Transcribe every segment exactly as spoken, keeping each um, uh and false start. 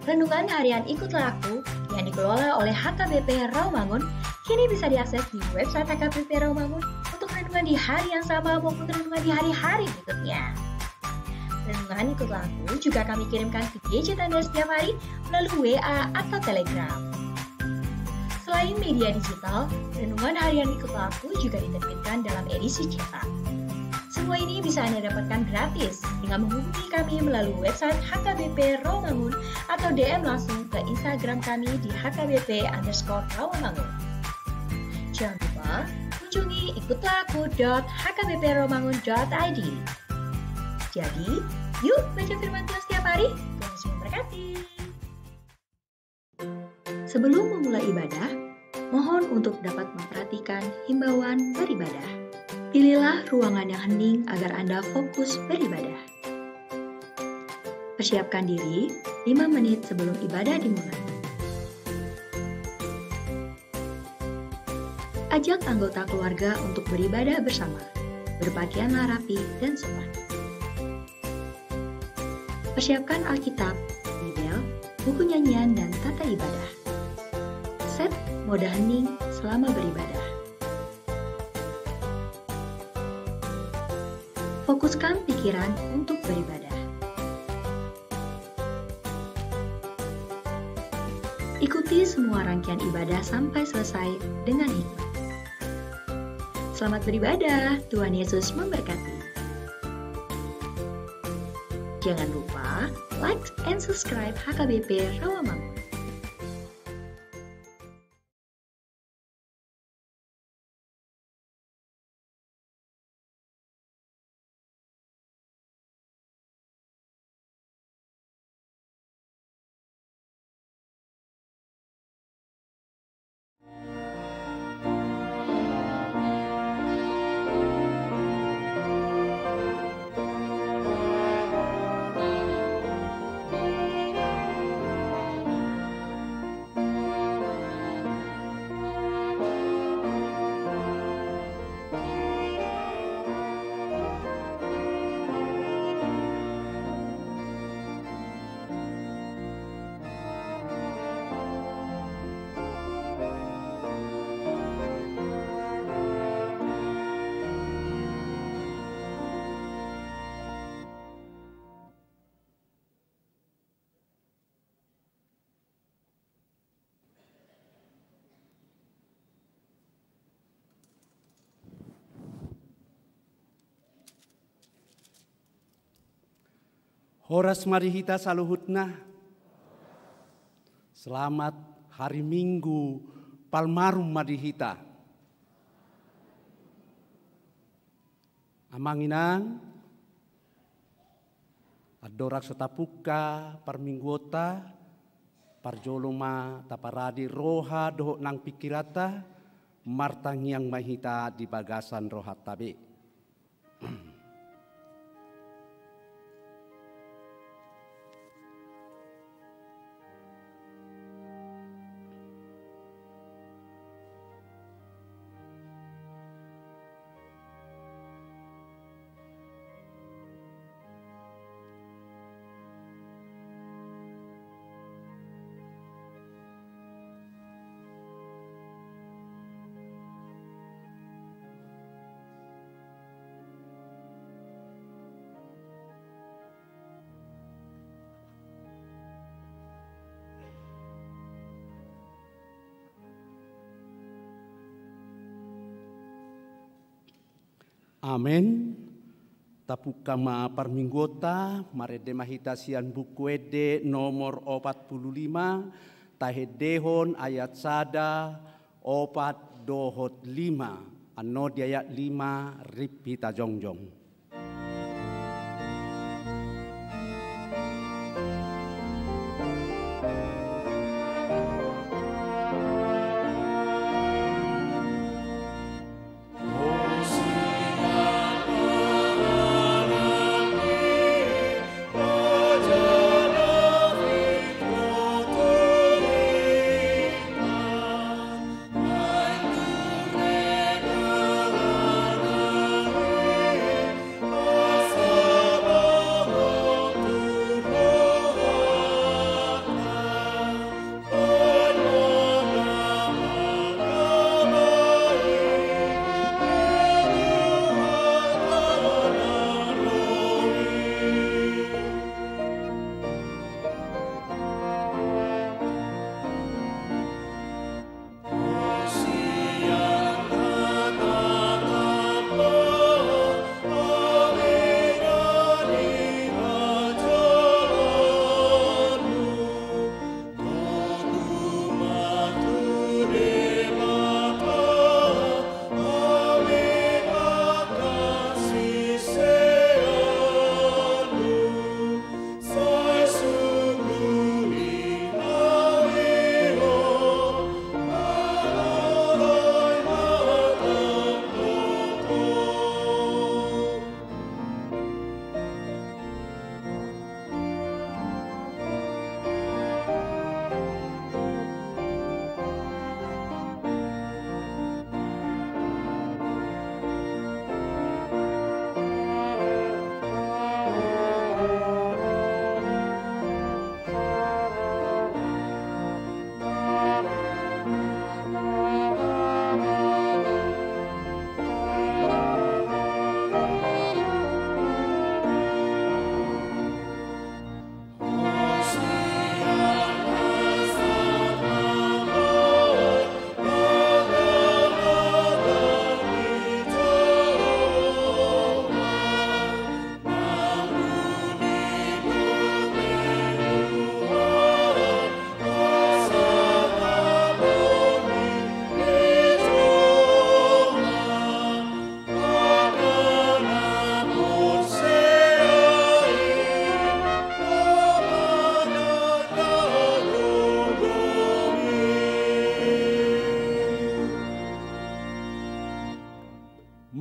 Renungan harian Ikutlah Aku yang dikelola oleh H K B P Rawamangun kini bisa diakses di website H K B P Rawamangun untuk renungan di hari yang sama maupun renungan di hari-hari berikutnya. Renungan Ikutlah Aku juga kami kirimkan ke gadget Anda setiap hari melalui W A atau Telegram. Selain media digital, renungan harian Ikutlah Aku juga diterbitkan dalam edisi cetak. Semua ini bisa Anda dapatkan gratis dengan menghubungi kami melalui website H K B P Rawamangun atau D M langsung ke Instagram kami di H K B P underscore Rawamangun. Jangan lupa kunjungi ikutlah aku dot H K B P rawamangun dot I D. Jadi, yuk baca firman Tuhan setiap hari. Tuhan Yesus memberkati. Sebelum memulai ibadah, mohon untuk dapat memperhatikan himbauan beribadah. Pilihlah ruangan yang hening agar Anda fokus beribadah. Persiapkan diri lima menit sebelum ibadah dimulai. Ajak anggota keluarga untuk beribadah bersama. Berpakaianlah rapi dan sopan. Persiapkan Alkitab, Bibel, buku nyanyian, dan tata ibadah. Set mode hening selama beribadah. Fokuskan pikiran untuk beribadah. Ikuti semua rangkaian ibadah sampai selesai dengan hikmat. Selamat beribadah, Tuhan Yesus memberkati. Jangan lupa like and subscribe H K B P Rawamangun. Horas ma di hita saluhutna. Selamat hari Minggu Palmarum ma di hita. Amang inang, andorang so tapungka parmingguonta, parjolo ma taparade roha dohot nang pingkiranta, martangiang ma hita di bagasan rohanta be. Amen. Tapungka ma parmingguonta, marende ma hita sian Buku Ende nomor opat pulu lima, taendehon ayat sada, opat dohot lima. Annon di ayat lima rap hita jongjong.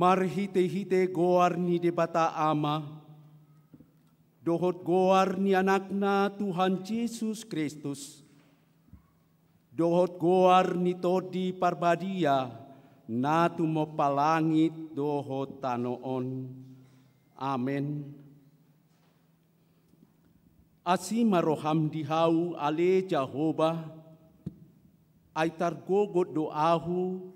Marhite-hite goar ni Debata Ama, dohot goar ni Anakna Tuhan Jesus Kristus, dohot goar ni Tondi Parbadia, na tumompa langit dohot tano on. Amen. Asi ma roham di hau, ale Jahowa, ai targogot do ahu,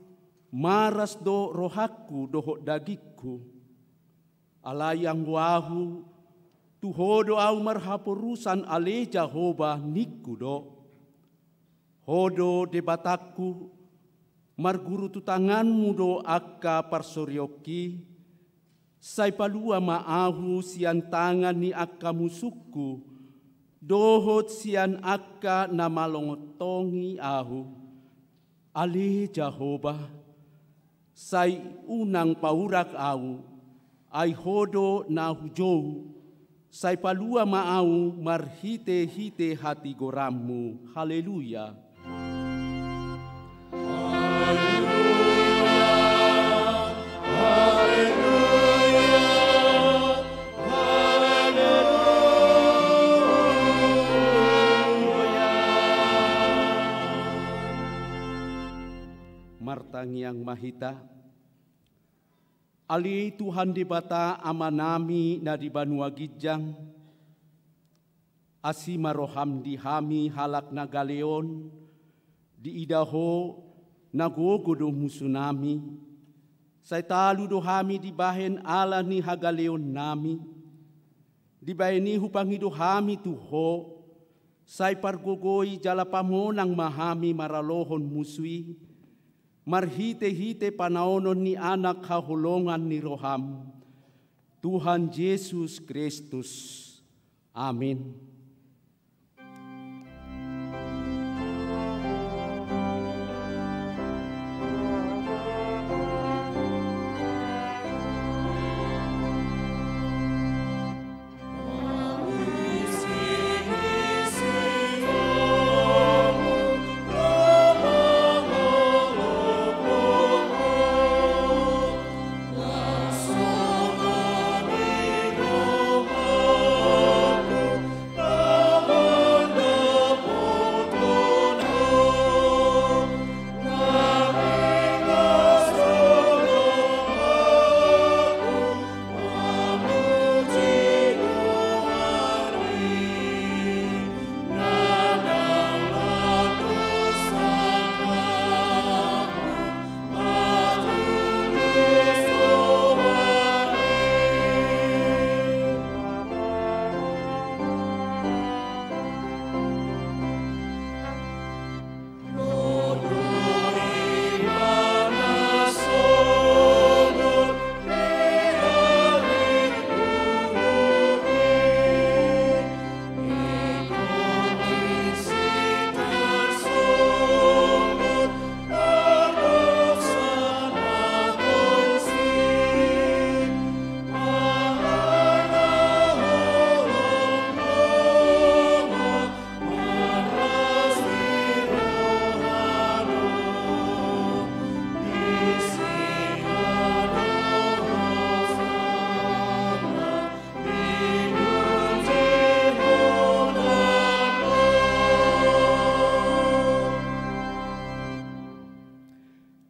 maras do rohangku dohot dagingku. Alai anggo ahu, tu Ho do ahu marhaporusan, ale Jahowa, ningku do. Ho do Debatangku, marguru tu tanganmu do angka parsorionki, sai palua ma ahu sian tangan ni angka musungku, dohot sian angka na malongotongi ahu. Ale Jahowa, sai unang paurak ahu, ai Ho do na hujou, sai palua ma ahu marhite-hite hatigoranmu. Haleluya. Martangiang ma hita. Ale Tuhan Debata Amanami na di banua ginjang, asi ma roham di hami halak na gale on, diida Ho na gogo do musunami, sai talu do hami dibahen ala ni hagaleonnami. Dibahen i hupangido hami tu Ho, sai pargogoi jala pamonang ma hami maralohon musu i, marhite-hite panaonon ni Anak haholongan ni roham, Tuhan Jesus Kristus. Amin.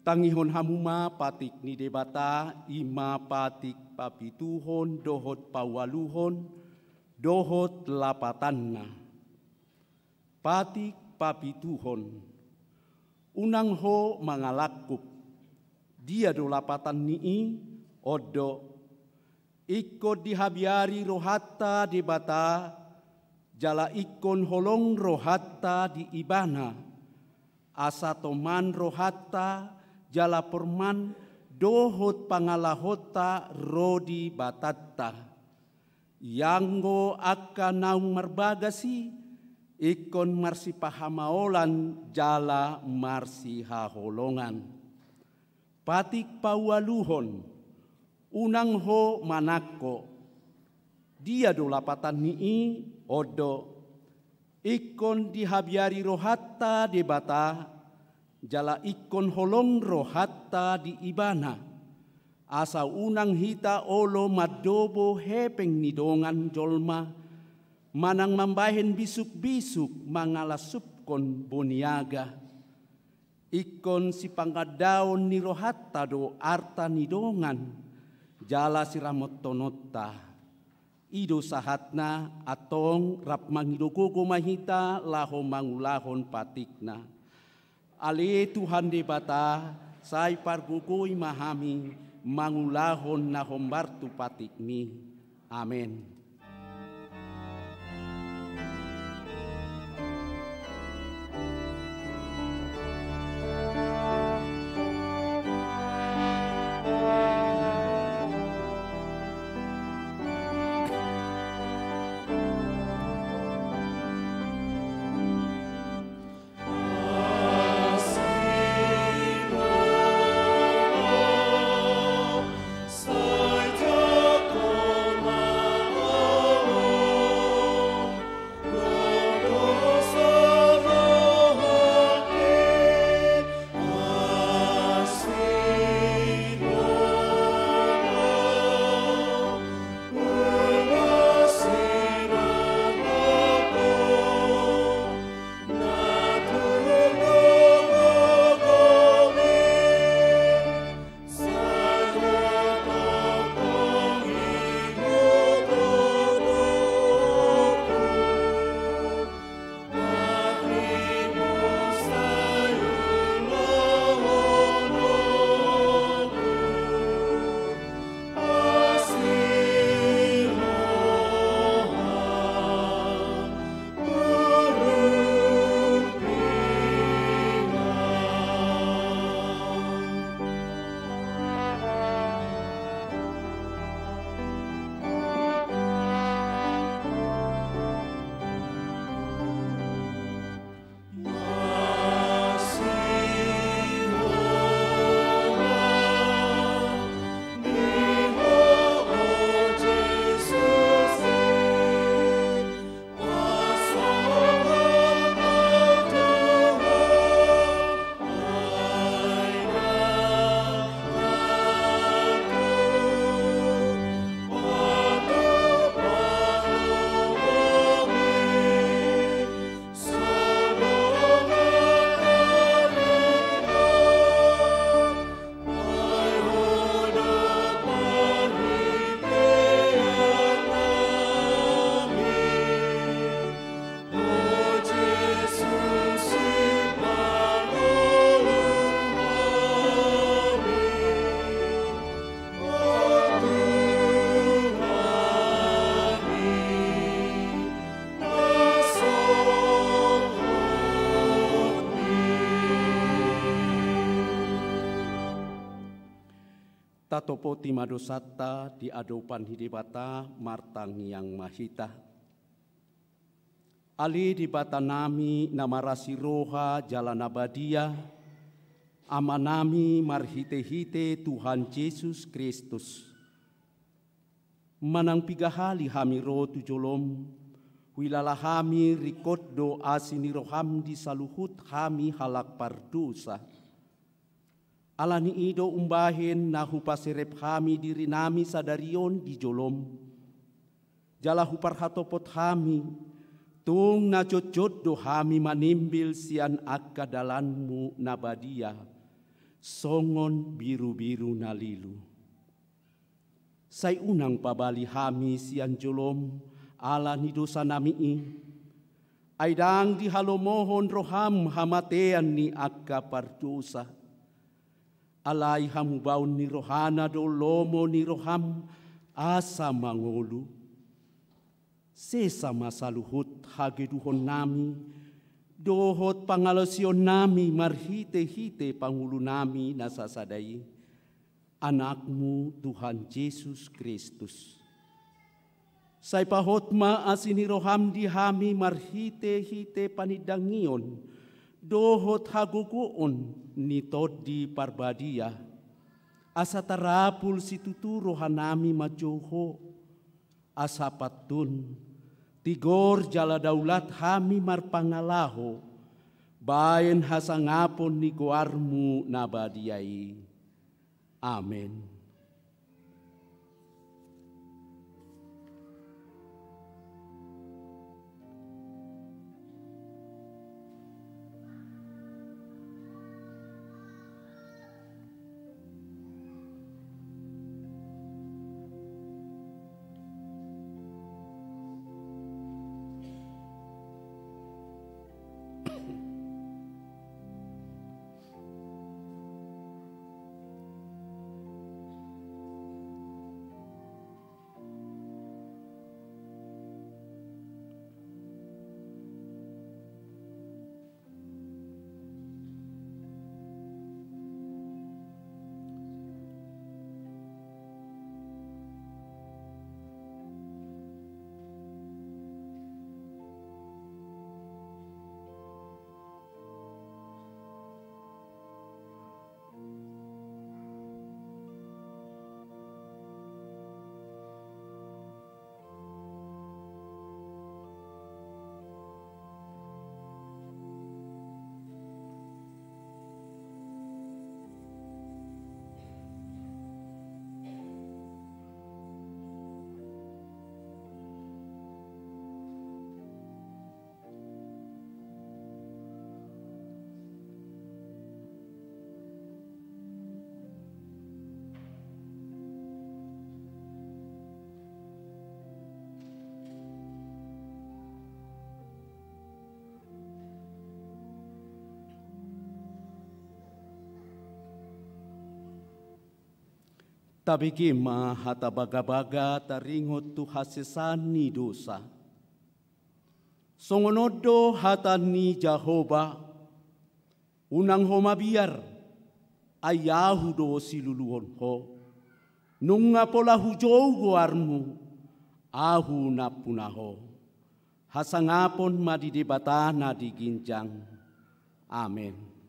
Tangihon hamu ma patik ni Debata, i ma patik papituhon dohot paualuhon dohot lapatanna. Patik papituhon. Unang ho mangalangkup. Dia do lapatan ni i? On do: Ingkon dihabiari rohanta Debata, jala ingkon holong rohanta di Ibana, asa toman rohanta jala porman dohot pangalahonta ro di batanta. Ianggo angka naung marbagas i, ingkon marsipahamaolan jala marsihaholongan. Patik paualuhon. Unang ho manangko. Dia do lapatan ni i? On do: Ingkon dihabiari rohanta Debata, jala ingkon holong rohanta di Ibana, Asa unang hita olo mandobo hepeng ni dongan jolma, manang mambahen bisuk-bisuk mangalasupkon boniaga. Ingkon sipangandaon ni rohanta do arta ni dongan, jala siramothononta. I do sahatna, antong rap mangido gogo ma hita laho mangulahon patikna. Ale Tuhan Debata, sai pargogoi ma hami mangulahon na hombar tu patikmi. Amen. Tatopoti ma dosanta di adopan ni Debata, martangiang ma hita. Ale Debatanami na marasi roha jala na badia, Amanami marhite-hite Tuhan Jesus Kristus. Manang piga hali hami ro tu jolom, huilala hami ringkot do asi ni roham di saluhut hami halak pardosa. Ala ni i do umbahen na hupaserep hami dirinami sadari on di jolom. Jala huparhatopot hami, tung na jotjot do hami manimbil sian angka dalanmu na badia, songon birubiru na lilu. Sai unang pabali hami sian jolom ala ni dosanami i, ai ndang dihalomohon roham hamatean ni angka pardosa. Alai hamubaon ni rohana do lomo ni roham asa mangolu. Sesa ma saluhut hageduhonnami dohot pangalaosionnami marhite-hite pangulunami na sasada i, Anakmu Tuhan Jesus Kristus. Sai pahot ma asi ni roham di hami marhite-hite panindangion dohot hagogoon ni Tondi Parbadia, asa tarapul situtu rohanami manjou Ho, asa pantun tigor jala daulat hami marpangalaho baen hasangapon ni goarmu na badia i. Amen. Tabege ma hata bagabaga taringot tu hasesaan ni dosa. Songon on do hata ni Jahowa: Unang ho mabiar, ai Ahu do siluluhon ho. Nunga pola hujou goarmu, Ahu nampuna ho. Hasangapon ma di Debata na di ginjang. Amen.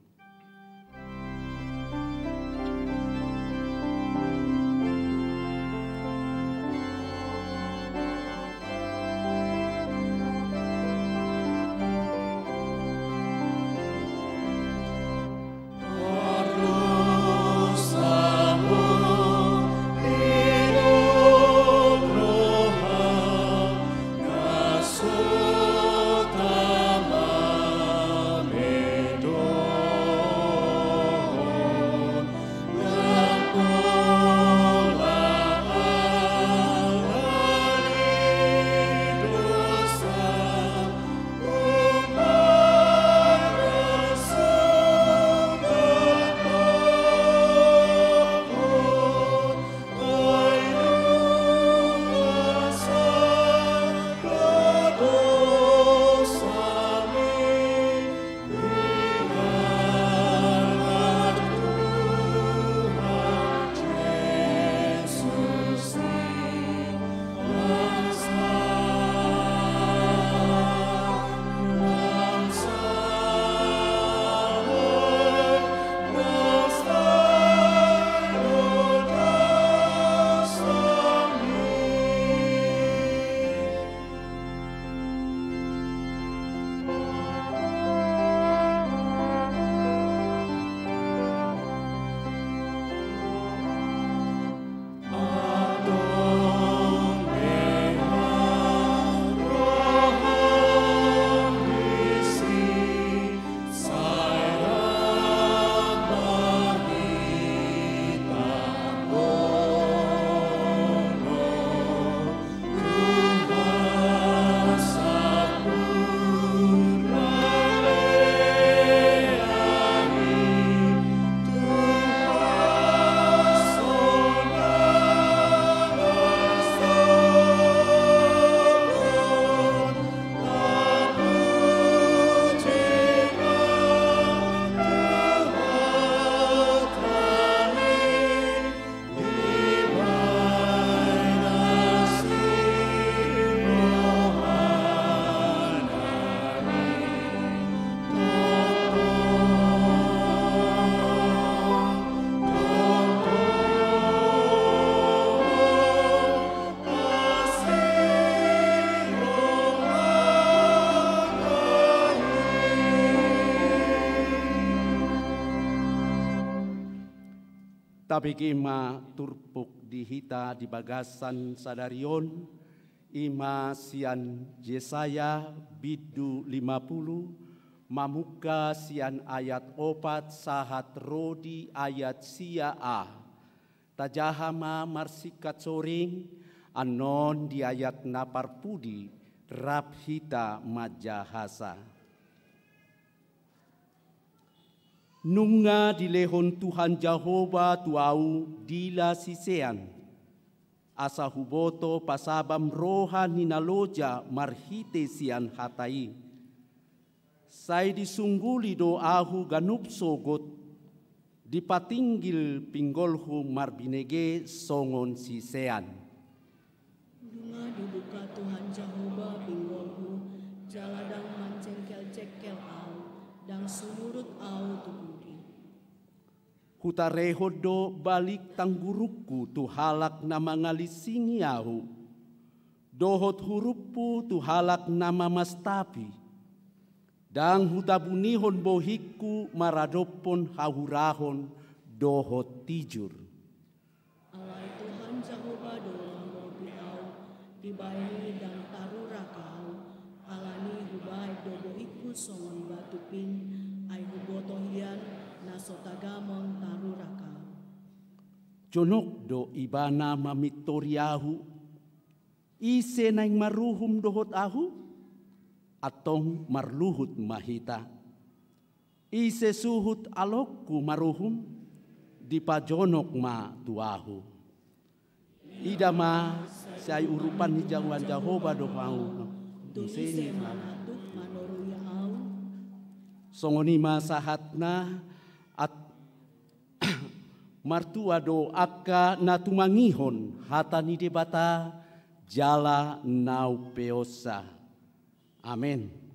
Tabege ma turpuk di hita di bagasan sadari on, i ma sian Jesaya bindu lima pulu, mamungka sian ayat opat sahat ro di ayat sia a. Tajaha ma marsingkat soring, annon di ayat na parpudi rap hita manjahasa. Nunga dilehon Tuhan Jahowa tu ahu dila sisean, asa huboto pasabam roha ni na loja marhite sian hata i. Sai disungguli do ahu ganup sogot, dipatinggil pinggolhu marbinege songon sisean. Nunga dibuka Tuhan Jahowa pinggolhu, jala ndang manjengkeljengkel ahu, ndang sumurut ahu tu pudi. Hutarehon do balik tanggurungku tu halak na mangalinsingi ahu, dohot hurumpu tu halak na mamastapi. Ndang hutabunihon bohingku maradophon hahurahon dohot tijur. Alai Tuhan Jahowa do mangopi ahu, dibahen i ndang tarurak ahu. Alani i hubahen do bohingku songon batu pin, ai huboto hian na so tagamon tarurak ahu. Jonok do Ibana mamintori ahu. Ise naeng maruhum dohot ahu? Antong marluhut ma hita. Ise suhut alongku maruhum? Dipajonok ma tu ahu. Ida ma, sai urupan ni jagoan Jahowa do ho. Muse ni. Songon i ma sahatna, at-, martua do angka na tumangihon hata ni Debata jala na umpeopsa. Amen.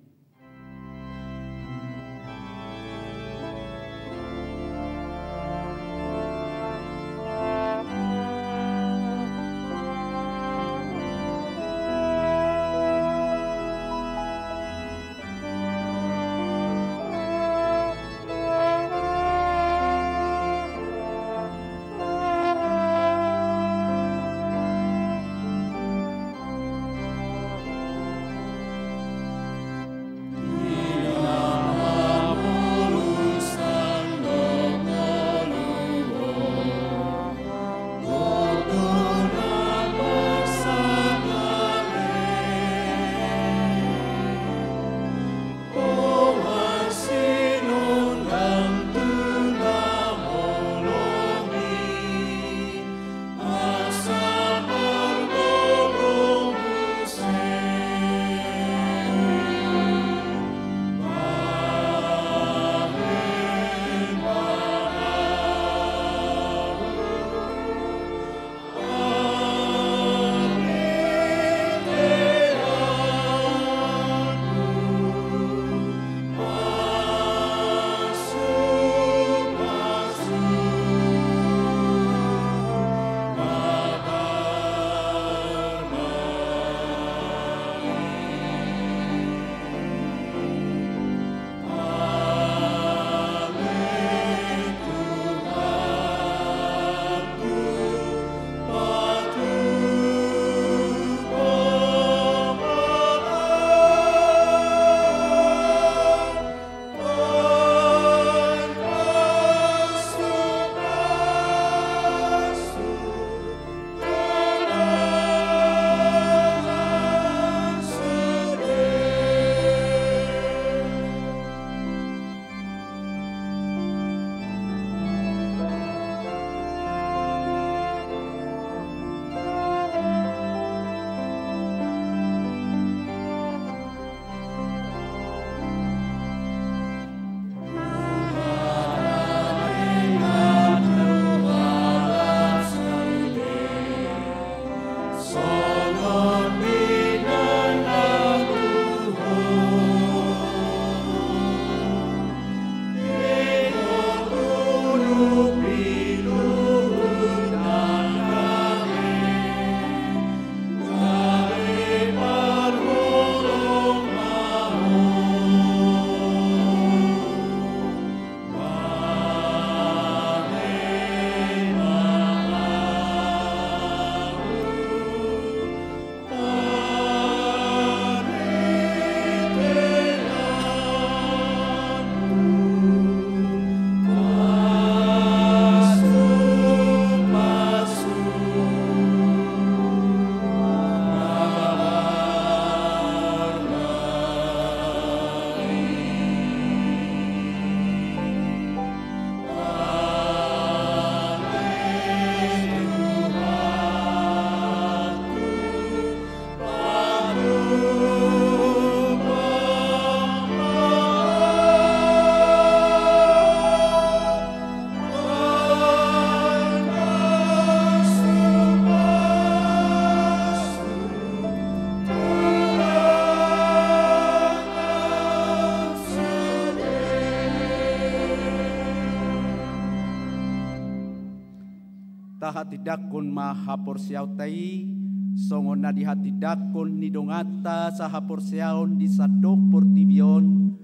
Tahatindangkon ma haporseaonta i, songon na dihatindangkon ni donganta sahaporseaon di sandok portibi on,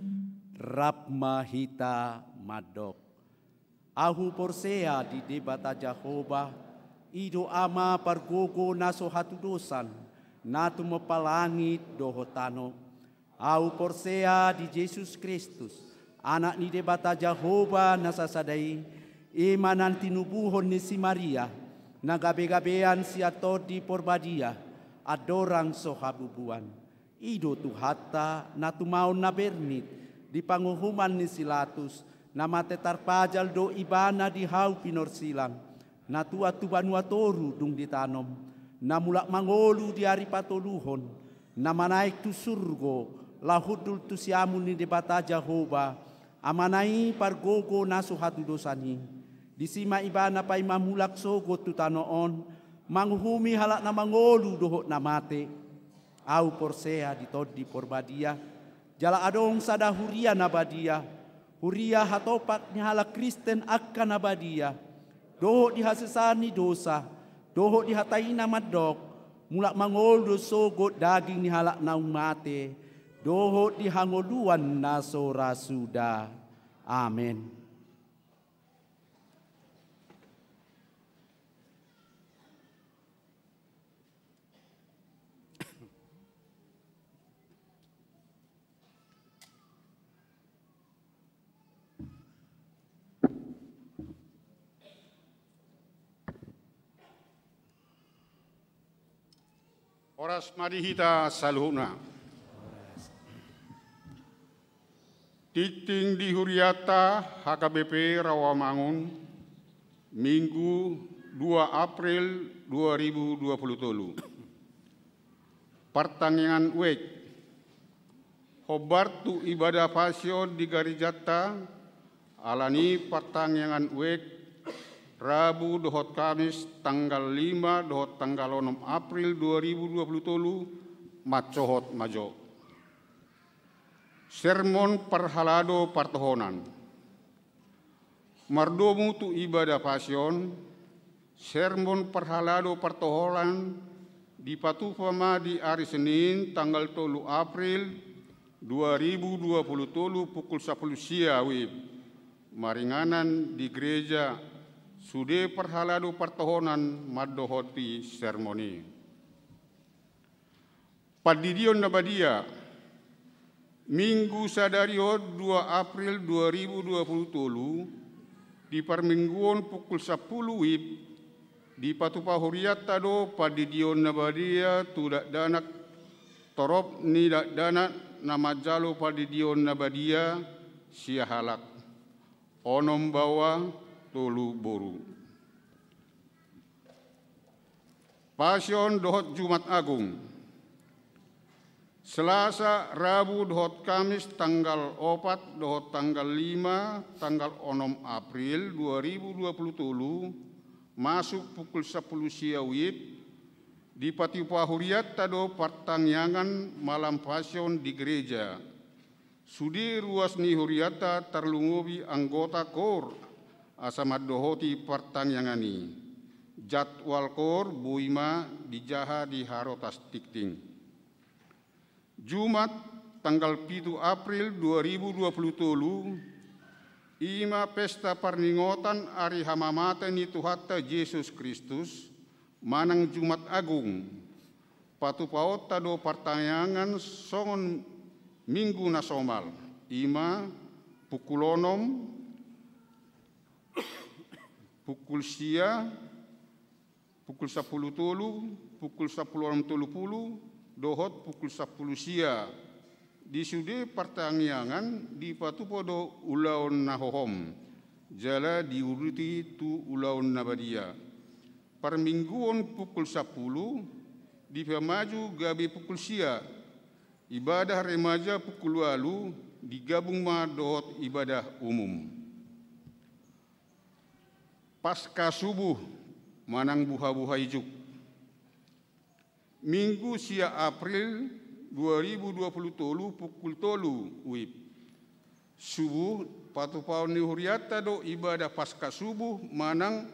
rap ma hita mandok. Ahu porsea di Debata Jahowa, i do Ama pargogo na so hatudosan, na tumompa langit dohot tano. Ahu porsea di Jesus Kristus, Anak ni Debata Jahowa na sasada i, i ma na tinubuhon ni si Maria, na gabegabean sian Tondi Porbadia, andorang so habubuan. I do Tuhanta, na tumaon na bernit, di panguhuman ni si Latus, na mate tarpajal do Ibana di hau pinorsilang, na tuat tu banua toru dung ditanom, na mulak mangolu di ari patoluhon, na manaek tu surgo, laho hundul tu siamun ni Debata Jahowa, Amana i pargogo na so hatudosan i. Disi ma ibana paima mulak sogot tu tano on, manguhumi halak na mangolu dohot na mate. Ahu porsea di Tondi Porbadia, jala adong sada huria na badia, huria hatopak ni halak Kristen angka na badia, dohot di hasesaan ni dosa, dohot di hata i na mandok, mulak mangolu do sogot daging ni halak naung mate, dohot di hangoluan na so ra suda. Amen. Horas ma di hita saluhutna. Tingting di hurianta H K B P Rawamangun, Minggu dua April dua ribu dua puluh tolu. Partangiangan Wijk. Hombar tu ibadah Pasion di garejanta, alani partangiangan Wijk, Rabu dohot Kamis tanggal lima dohot tanggal onom April dua ribu dua puluh tolu, mansohot ma jo. Sermon parhalado partohonan. Mardomu tu ibadah Pasion, sermon parhalado partohonan dipatupa ma di ari Senin tanggal tolu April dua ribu dua puluh tolu pukul sapuluh sia wib, maringanan di gereja, sude parhalado partohonan mandohoti sermon i. Pandidion na badia. Minggu sadari on dua April dua ribu dua puluh tolu, di parmingguon pukul sapuluh wib, dipatupa hurianta do pandidion na badia tu dakdanak, torop ni dakdanak na manjalo pandidion na badia, sia halak, onom baoa, tolu boru. Pasion dohot Jumat Agung. Selasa, Rabu dohot Kamis tanggal opat dohot tanggal lima, tanggal onom April dua ribu dua puluh tolu, masuk pukul sapuluh sia wib, dipatupa hurianta do partangiangan malam Pasion di gereja. Sude ruas ni hurianta tarlumobi anggota koor asa mandohoti partangiangan i. Jadwal koor boi ma dijaha di harotas tingting. Jumat tanggal pitu April dua ribu dua puluh tolu, i ma pesta parningotan ari hamamate ni Tuhanta Jesus Kristus, manang Jumat Agung. Patupaonta do partangiangan songon Minggu na somal, i ma pukul onom, pukul sia, pukul sapuluh tolu, pukul sapuluh onom tolu pulu, dohot pukul sapuluh sia. Di sude partangiangan dipatupa do ulaon na hohom, jala diuruti tu ulaon na badia. Parmingguon pukul sapuluh, dipamaju gabe pukul sia, ibadah remaja pukul ualu, digabung ma dohot ibadah umum. Paska subuh manang buhabuha ijuk. Minggu sia April dua ribu dua puluh tolu pukul tolu wib. Subuh, patupaon ni hurianta do ibadah Paska subuh manang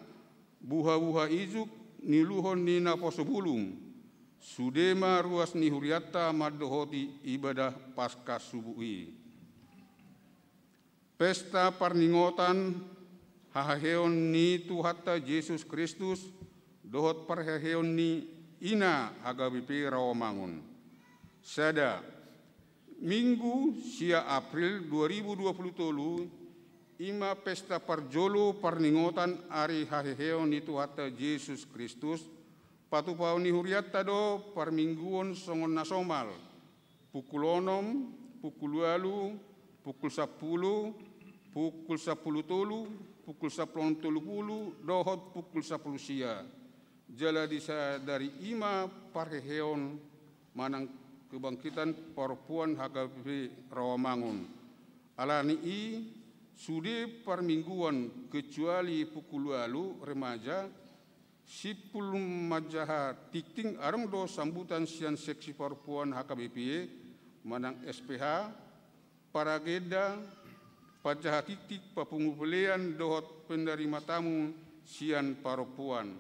buhabuha ijuk niuluhon ni naposo bulung. Sude ma ruas ni hurianta mandohoti ibadah Paska subuh i. Pesta parningotan haheheon ni Tuhanta Jesus Kristus dohot parheheon ni ina H K B P Rawamangun. Sada, Minggu sia April dua ribu dua puluh tolu, i ma pesta parjolo parningotan ari haheheon ni Tuhanta Jesus Kristus, patupaon ni hurianta do parmingguon songon na somal, pukul onom, pukul ualu, pukul sapuluh, pukul sapuluh tolu, pukul sapuluh onom tolu pulu, dohot pukul sapuluh sia. jala disadari i ma parheheon manang kebangkitan parompuan H K B P Rawamangun. Alani i, sude parmingguan kecuali pukul ualu remaja, simpul manjaha tingting adong do sambutan sian seksi parompuan H K B P manang S P H, paragenda, panjaha tingting, papungu pelean dohot penerima tamu sian parompuan.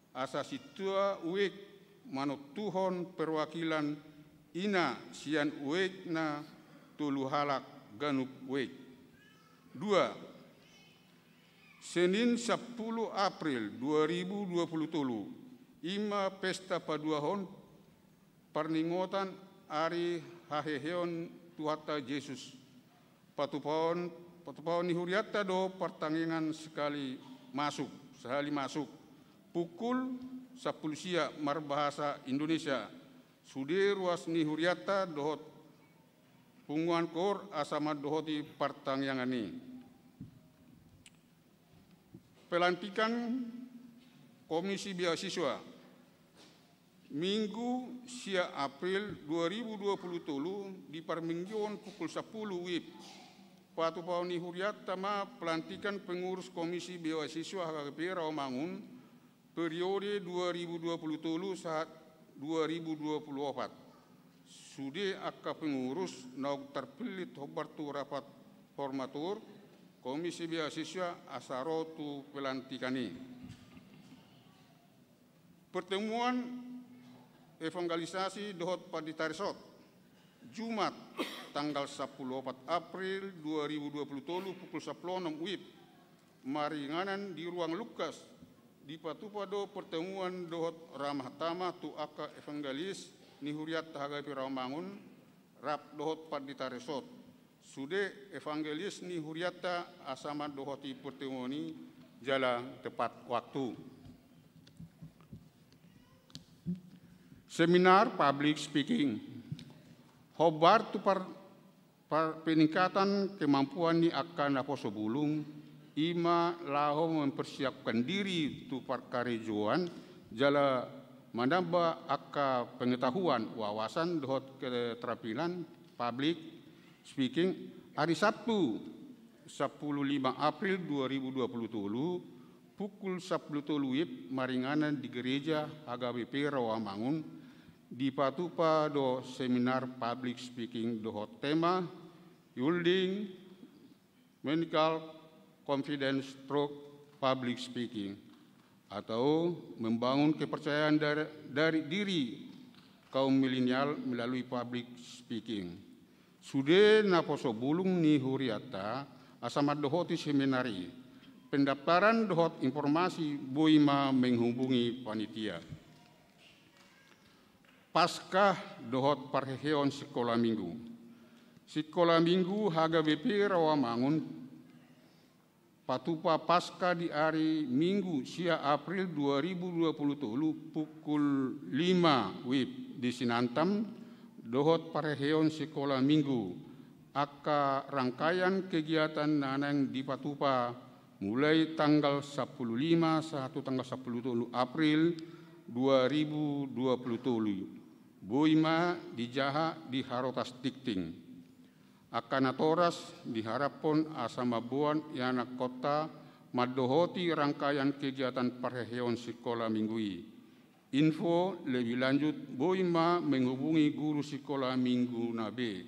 Asa sintua uek manontuhon perwakilan ina sian uekna tolu halak ganup uek. Dua, Senin sampulu April dua ribu dua pulu tolu, i ma pesta paduahon parningotan ari haheheon Tuhanta Jesus. Patupaon, patupaon ni hurianta do partangiangan sekali masuk, sahali masuk. Pukul sampulu sia marbahasa Indonesia. Sude ruas ni hurianta dohot punguan koor asa mandohoti partangiangan i. Pelantikan Komisi Beasiswa. Minggu sia April dua ribu dua pulu tolu di parmingguon pukul sampulu wib. Patupaon ni hurianta ma pelantikan pengurus Komisi Beasiswa H K B P Rawamangun periode dua ribu dua pulu tolu sahat dua ribu dua pulu opat. Sude angka pengurus naung tarpillit hombar tu rapat formatur Komisi Beasiswa asa ro tu pelantikan i. Pertemuan evangelisasi dohot pandita resort, Jumat, tanggal sampulu opat April dua ribu dua pulu tolu, pukul sampulu onom wib, maringanan di ruang Lukas. Dipatupa do pertemuan dohot ramah tamah tu angka evangelis ni hurianta H K B P Rawamangun, rap dohot pandita resort. Sude evangelis ni hurianta asa mandohoti pertemuan i jala tepat waktu. Seminar public speaking. Hombar tu par-, par-, peningkatan kemampuan ni angka naposo bulung, i ma laho mempersiapkan diri tu parkarejoan jala manamba angka pengetahuan, wawasan dohot keterampilan public speaking. Ari Sabtu, sampulu lima April dua ribu dua pulu tolu, pukul sampulu tolu wib, maringanan di Gereja H K B P Rawamangun, dipatupa do seminar public speaking dohot tema Building Medical Confidence Through Public Speaking, atau membangun kepercayaan dari, dari diri kaum milenial melalui public speaking. Sude naposo bulung ni hurianta asa mandohoti seminar i. Pendaftaran dohot informasi boi ma menghubungi panitia. Paskah dohot parheheon sikola minggu. Sikola minggu H K B P Rawamangun patupa Paskah di ari Minggu sia April dua ribu dua pulu tolu pukul lima wib di Sinantam dohot parheheon sikola minggu. Angka rangkaian kegiatan na naeng dipatupa mulai tanggal sampulu lima sahat tu tanggal sampulu tolu April dua ribu dua pulu tolu. Boi ma dijaha di harotas tingting. Angka natoras diharaphon asa mamboan ianakhonta mandohoti rangkaian kegiatan parheheon sikola minggu i. Info lebih lanjut boi ma menghubungi guru sikola minggu na be.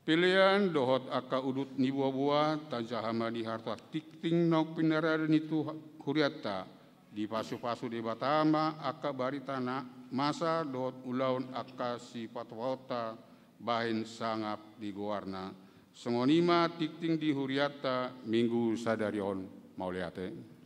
Pelean dohot angka udut ni boaboa tajaha ma di harotas tingting naung pinarade ni tu hurianta. Dipasupasu Debata ma angka barita na masa dohot ulaon angka sipatupaonta bahen sangap di goarna. Songon i ma tingting di hurianta minggu sadari on. Mauliate.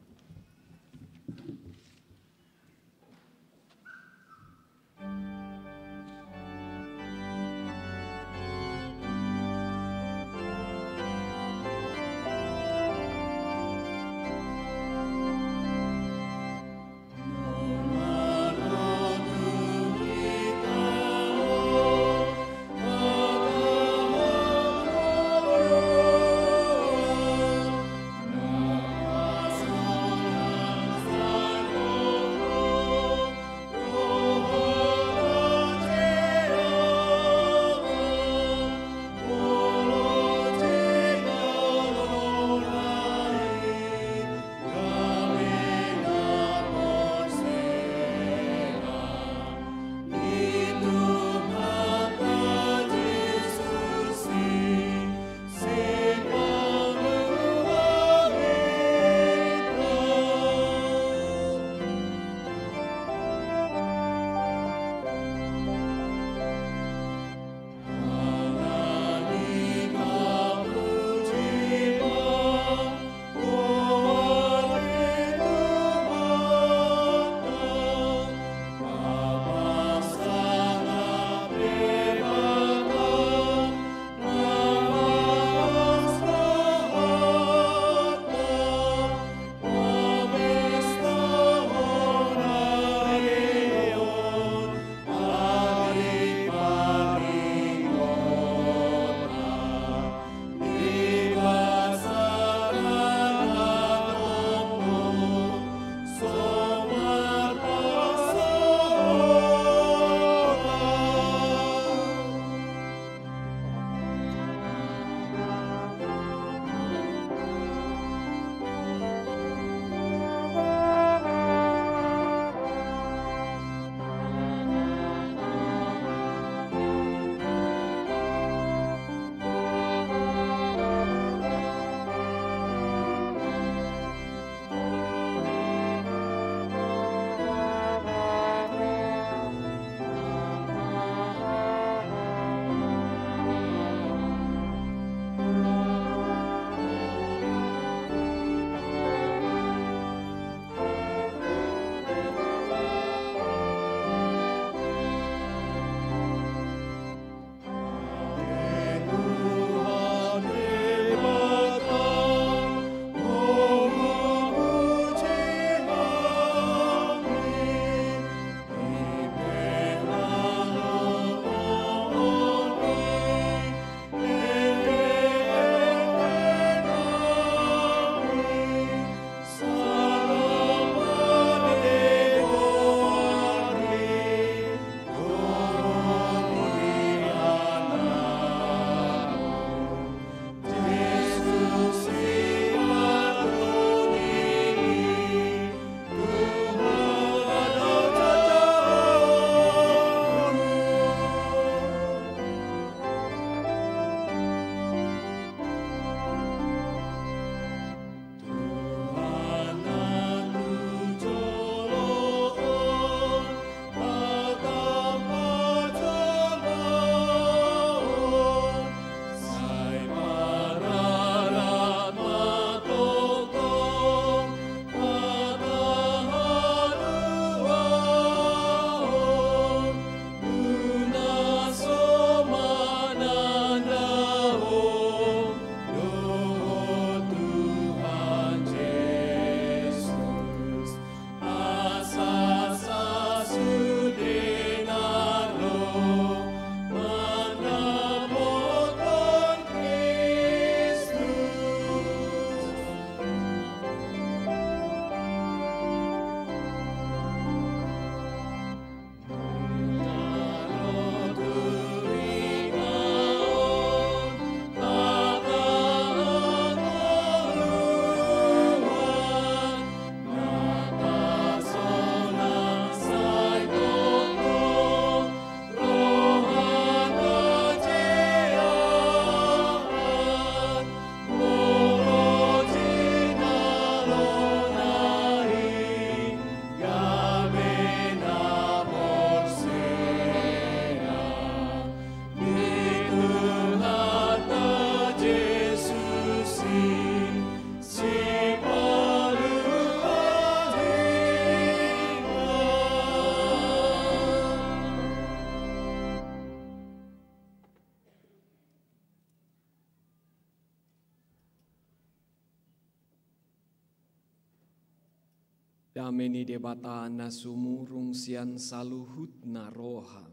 Dame ni Debata na sumurung sian saluhutna roha,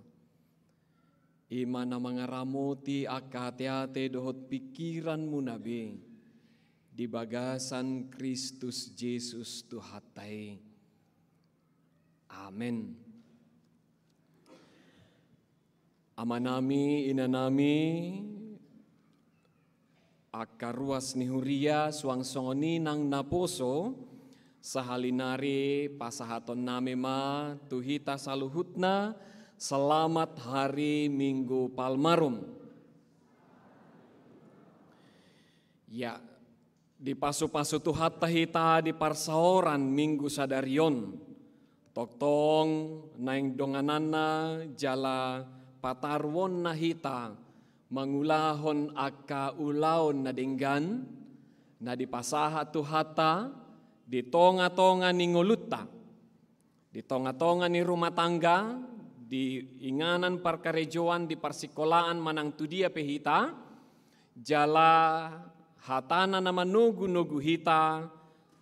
i ma na mangaramoti angka ateate dohot pingkiranmuna be di bagasan Kristus Jesus Tuhanta i. Amen. Amanami, inanami, angka ruas ni huria, suang songon i nang naposo, sahali nari pasahatonnami ma tu hita saluhutna selamat hari Minggu Palmarum. Ya, dipasupasu Tuhanta hita di parsaoran Minggu sadari on. Tongtong naeng dongananna jala pataruonna hita mangulahon angka ulaon na denggan, na dipasahat Tuhanta di tongatonga ni ngolunta, di tongatonga ni rumah tangga, di inganan parkarejoan, di parsikolaan manang tu dia pe hita, jala hatana na manogunogu hita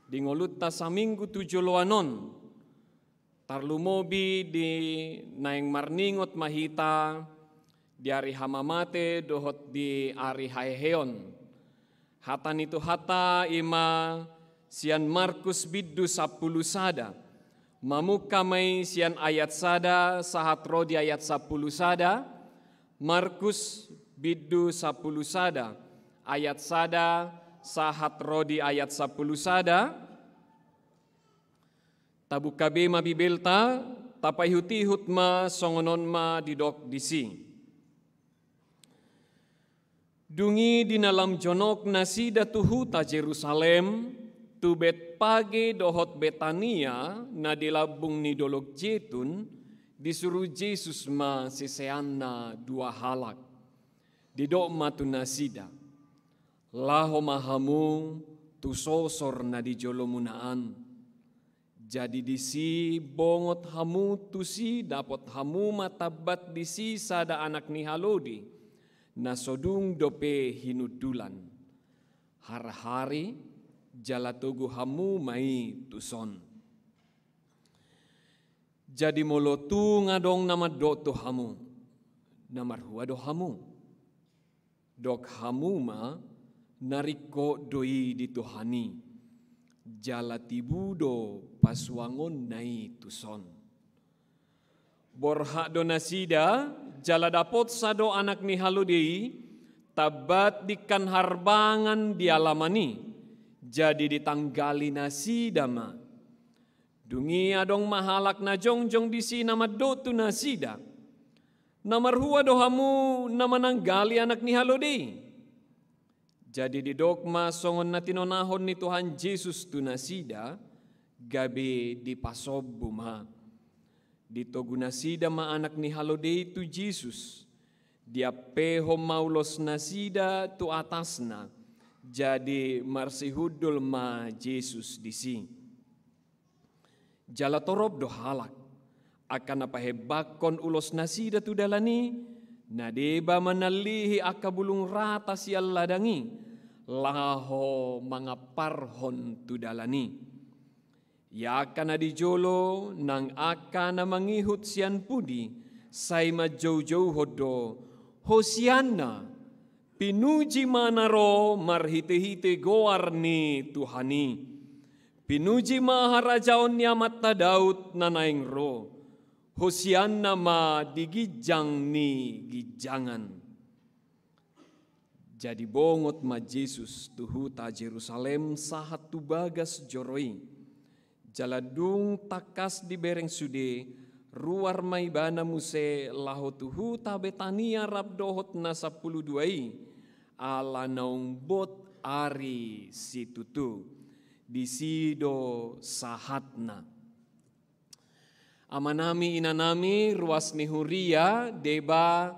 di ngolunta saminggu tu joloan on. Tarlumobi di naeng marningot ma hita di ari hamamate dohot di ari haheheon. Hata ni Tuhanta i ma sian Markus bindu sampulu sada. Mamungka ma i sian ayat sada sahat ro di ayat sampulu sada. Markus bindu sampulu sada, ayat sada sahat ro di ayat sampulu sada. Tabungka be ma Bibelta, tapaihutihut ma, songon on ma didok disi. Dung i di na lam jonok nasida tu huta Jerusalem, tu Betpage dohot Betania, na di lambung ni Dolok Jetun, disuru Jesus ma siseanna dua halak. Didok ma tu nasida, laho ma hamu tu sosor na di jolomuna an. Jadi disi bongot hamu tusi, dapot hamu ma tambat disi sada anak ni halode, na so dung dope hinundulan. Harhari jala togu hamu ma i tuson. Jadi molo tung adong na mandok tu hamu, na marhua do hamu? Dok hamu ma, na ringkot do i di Tuhan i, jala tibu do pasuangonna i tuson. Borhat do nasida, jala dapotsa do anak ni halode i, tambat dingkan harbangan di alaman i, jadi ditanggali nasida ma. Dung i adong ma halak na jongjong disi na mandok tu nasida, na marhua do hamu na mananggali anak ni halode i? Jadi didok ma songon na tinonahon ni Tuhan Jesus tu nasida, gabe dipasombu ma. Ditogu nasida ma anak ni halode i tu Jesus, diampehon ma ulos nasida tu atasna, jadi marsihundul ma Jesus disi. Jala torop do halak, angka na pahembakkon ulos nasida tu dalan i, na deba manallihi angka bulung rata sian ladang i, laho mangamparhon tu dalan i. Ia angka na di jolo nang angka na mangihut sian pudi, sai manjoujouhon do, Hosianna, pinuji ma na ro marhitehite goar ni Tuhan i. Pinuji ma harajaon ni amanta Daud na naeng ro. Hosianna ma di ginjang ni ginjangan. Jadi bongot ma Jesus tu huta Jerusalem sahat tu bagas joro i. Jala dung tangkas dibereng sude, ruar ma ibana muse laho tu huta Betania rap dohot na sampulu dua i, ala naung bot ari situtu. Disi do sahatna. Amanami, inanami, ruas ni huria, deba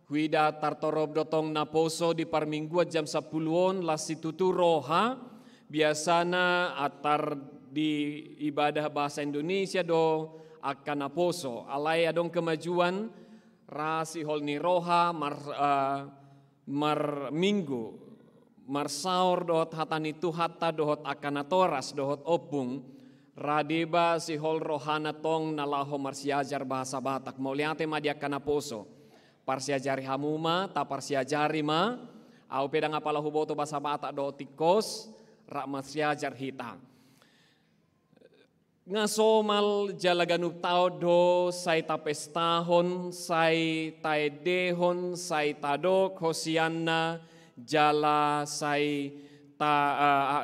huida tartorop do tong naposo di parmingguan jam sampulu on, las situtu roha. Biasana antar di ibadah bahasa Indonesia do angka naposo. Alai adong kemajuan, ra sihol ni roha mar, eh, marminggu, marsaor dohot hata ni Tuhanta dohot angka natoras dohot ompung, Ra deba sihol rohana tong na laho marsiajar bahasa Batak. Mauliate ma di angka naposo. Parsiajari hamu ma, taparsiajari ma. Au pe ndang apala huboto bahasa Batak dohot tingkos, rap marsiajar hita. Nga somal jala ganup taon do sai tapestahon, sai taendehon, sai tadok hosianna, jala sai ta, eh,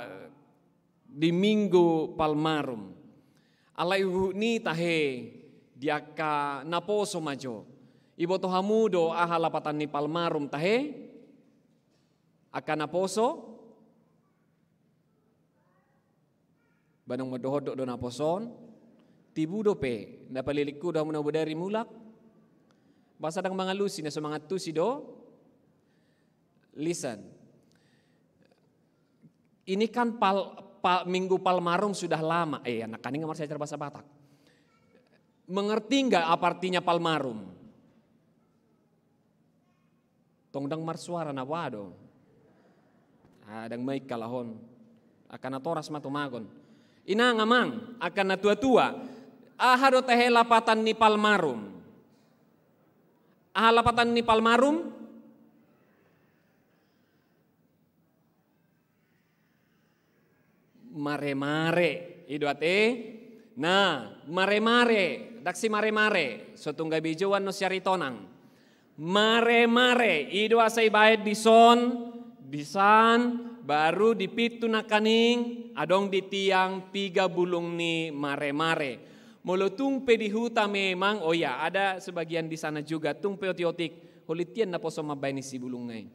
di Minggu Palmarum. Alai huhut ni tahe di angka naposo ma jo. Iboto hamu do aha lapatan ni Palmarum tahe? Angka naposo? Ba nang mandok-ondok do naposo on. Tibu dope, na palilingku do hamu na bodari mulak. Ba sadang mangalusi, na so mangantusi do. Listen. Ini kan pal, pal, Minggu Palmarum sudah lama. Eh, anak kaning marsiajar bahasa Batak. Mengerti nggak apa artinya Palmarum? Tong ndang marsuara na boha do. Ah, ndang maik kalahon. Angka natoras ma tumagon. Inang amang, angka natuatua. Aha do tahe lapatan ni Palmarum? Aha lapatan ni Palmarum? Maremare, i do ate. Nah, maremare, daksi maremare, so tung gabe jouan no siari tonang. Maremare, i do asa ibaen dison, disan, baru di pintu nangkaning, adong di tiang piga bulung ni maremare. Molo tung pe di huta memang, oh ya, ada sebagian di sana juga, tung pe otik-otik, holit tian naposo mambaen isi bulung nai.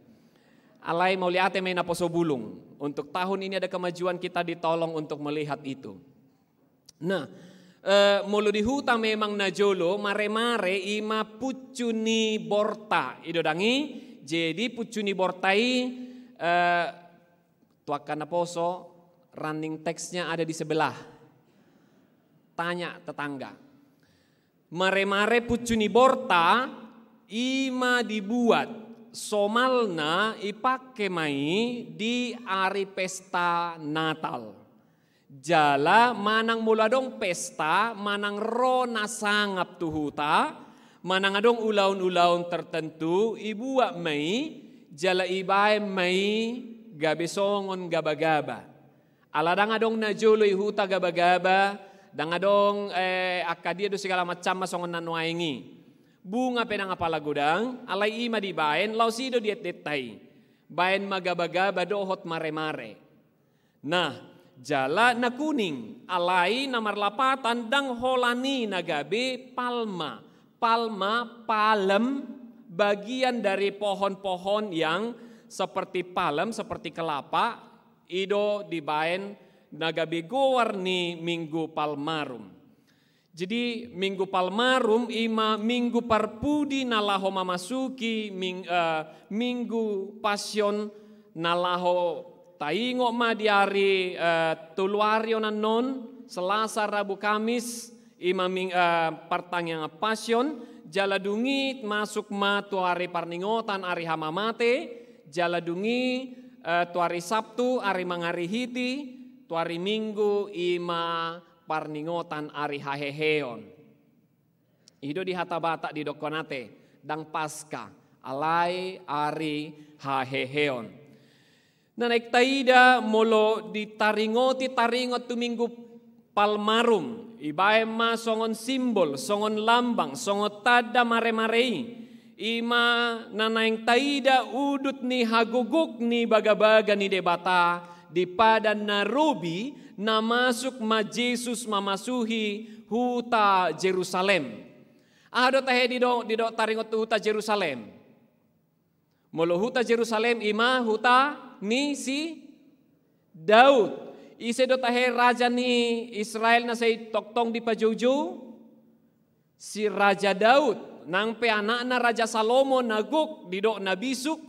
Alai mauliate ma i naposo bulung. Untuk tahun ini ada kemajuan, kita ditolong untuk melihat itu. Nah, eh, molo di huta memang na jolo, maremare i ma puncu ni borta. I do dang i, jadi puncu ni borta i, eh, tu angka naposo, running text-nya ada di sebelah. Tanya tetangga. Maremare puncu ni borta, i ma dibuat, somalna ipake ma i di ari pesta Natal. Jala manang molo adong pesta, manang ro na sangap tu huta, manang adong ulaon-ulaon tertentu, ibuat ma i, jala ibaen ma i gabe songon gabagaba. Ala ndang adong na jolo i huta gabagaba, ndang adong, eh, angka dia do segala macam ma songon na nuaeng i. Bunga pe ndang apala godang, alai i ma dibaen, laos i do dietdetta i. Baen ma gabagaba dohot maremare. Nah, jala na kuning, alai na marlapatan ndang holan i na gabe palma. Palma, palem, bagian dari pohon-pohon yang seperti palem, seperti kelapa, i do dibaen na gabe goar ni Minggu Palmarum. Jadi, Minggu Palmarum i ma minggu parpudi na laho mamasuki ming-, eh, Minggu Pasion na laho taingot ma di ari, eh, tolu ari on annon, Selasa, Rabu, Kamis, i ma ming-, eh, partangiangan Pasion, jala dung i masuk ma tu ari parningotan ari hamamate, jala dung i, eh, tu ari Sabtu ari mangarihiti, tu ari Minggu i ma parningotan ari haheheon. I do di hata Batak didokkon ate, ndang Paska, alai ari haheheon. Na naeng taida molo ditaringoti taringot tu Minggu Palmarum, ibaen ma songon simbol, songon lambang, songon tanda maremare i. I ma na naeng taida udut ni hagogok ni bagabaga ni Debata di padan na robi, na masuk ma Jesus mamasuhi huta Jerusalem. Aha do tahe didok, didok taringot tu huta Jerusalem? Molo huta Jerusalem i ma huta ni si Daud. Ise do tahe raja ni Israel na sai tongtong dipajoujou? Si Raja Daud. Nang pe anakna Raja Salomo na gok didok na bisuk,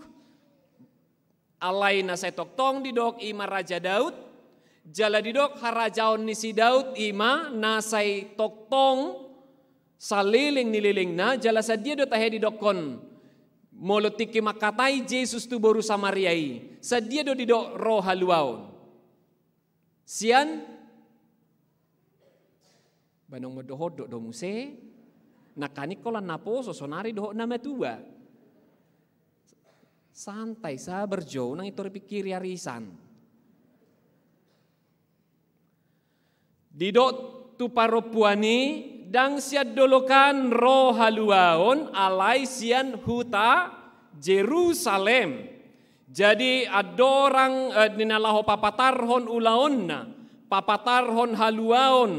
alai na sai tongtong didok i ma Raja Daud. Jala didok harajaon ni si Daud i ma na sai tongtong saleleng ni lelengna, jala sadia do tahe didokkon molo tingki mangkatai Jesus tu boru Samaria i, sadia do didok ro haluaon? Sian Ba nunga mandok-ondok do muse. Nangkaning holan na poso, sonari dohot na matua. Santai, sabar jo, unang i tor pingkiri arisan. Didok tu parompuan i, ndang sian dolok an ro haluaon, alai sian huta Jerusalem. Jadi andorang, eh, di na laho papatarhon ulaonna, papatarhon haluaon.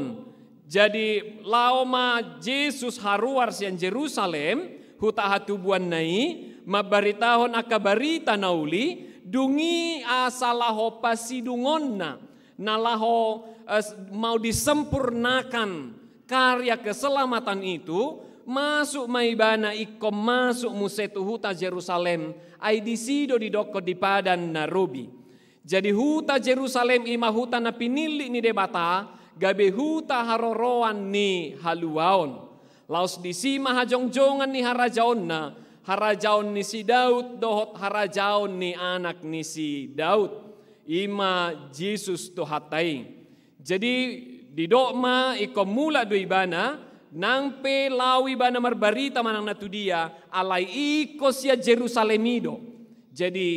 Jadi laho ma Jesus haruar sian Jerusalem, huta hatubuanna i, mambaritahon angka barita na uli, dung i asa laho pasidungonna, na laho, eh, mau disempurnakan karya keselamatan itu, masuk ma ibana ingkon masuk muse tu huta Jerusalem, ai disi do didokkon di padan na robi. Jadi huta Jerusalem i ma huta na pinillit ni Debata, gabe huta haroroan ni haluaon. Laos disi ma hajongjongan ni harajaonna, harajaon ni si Daud dohot harajaon ni anak ni si Daud. I ma Jesus Tuhanta i. Jadi didok ma ingkon mulak do ibana, nang pe laho ibana marbarita manang na tudia, alai ingkon sian Jerusalem i do. Jadi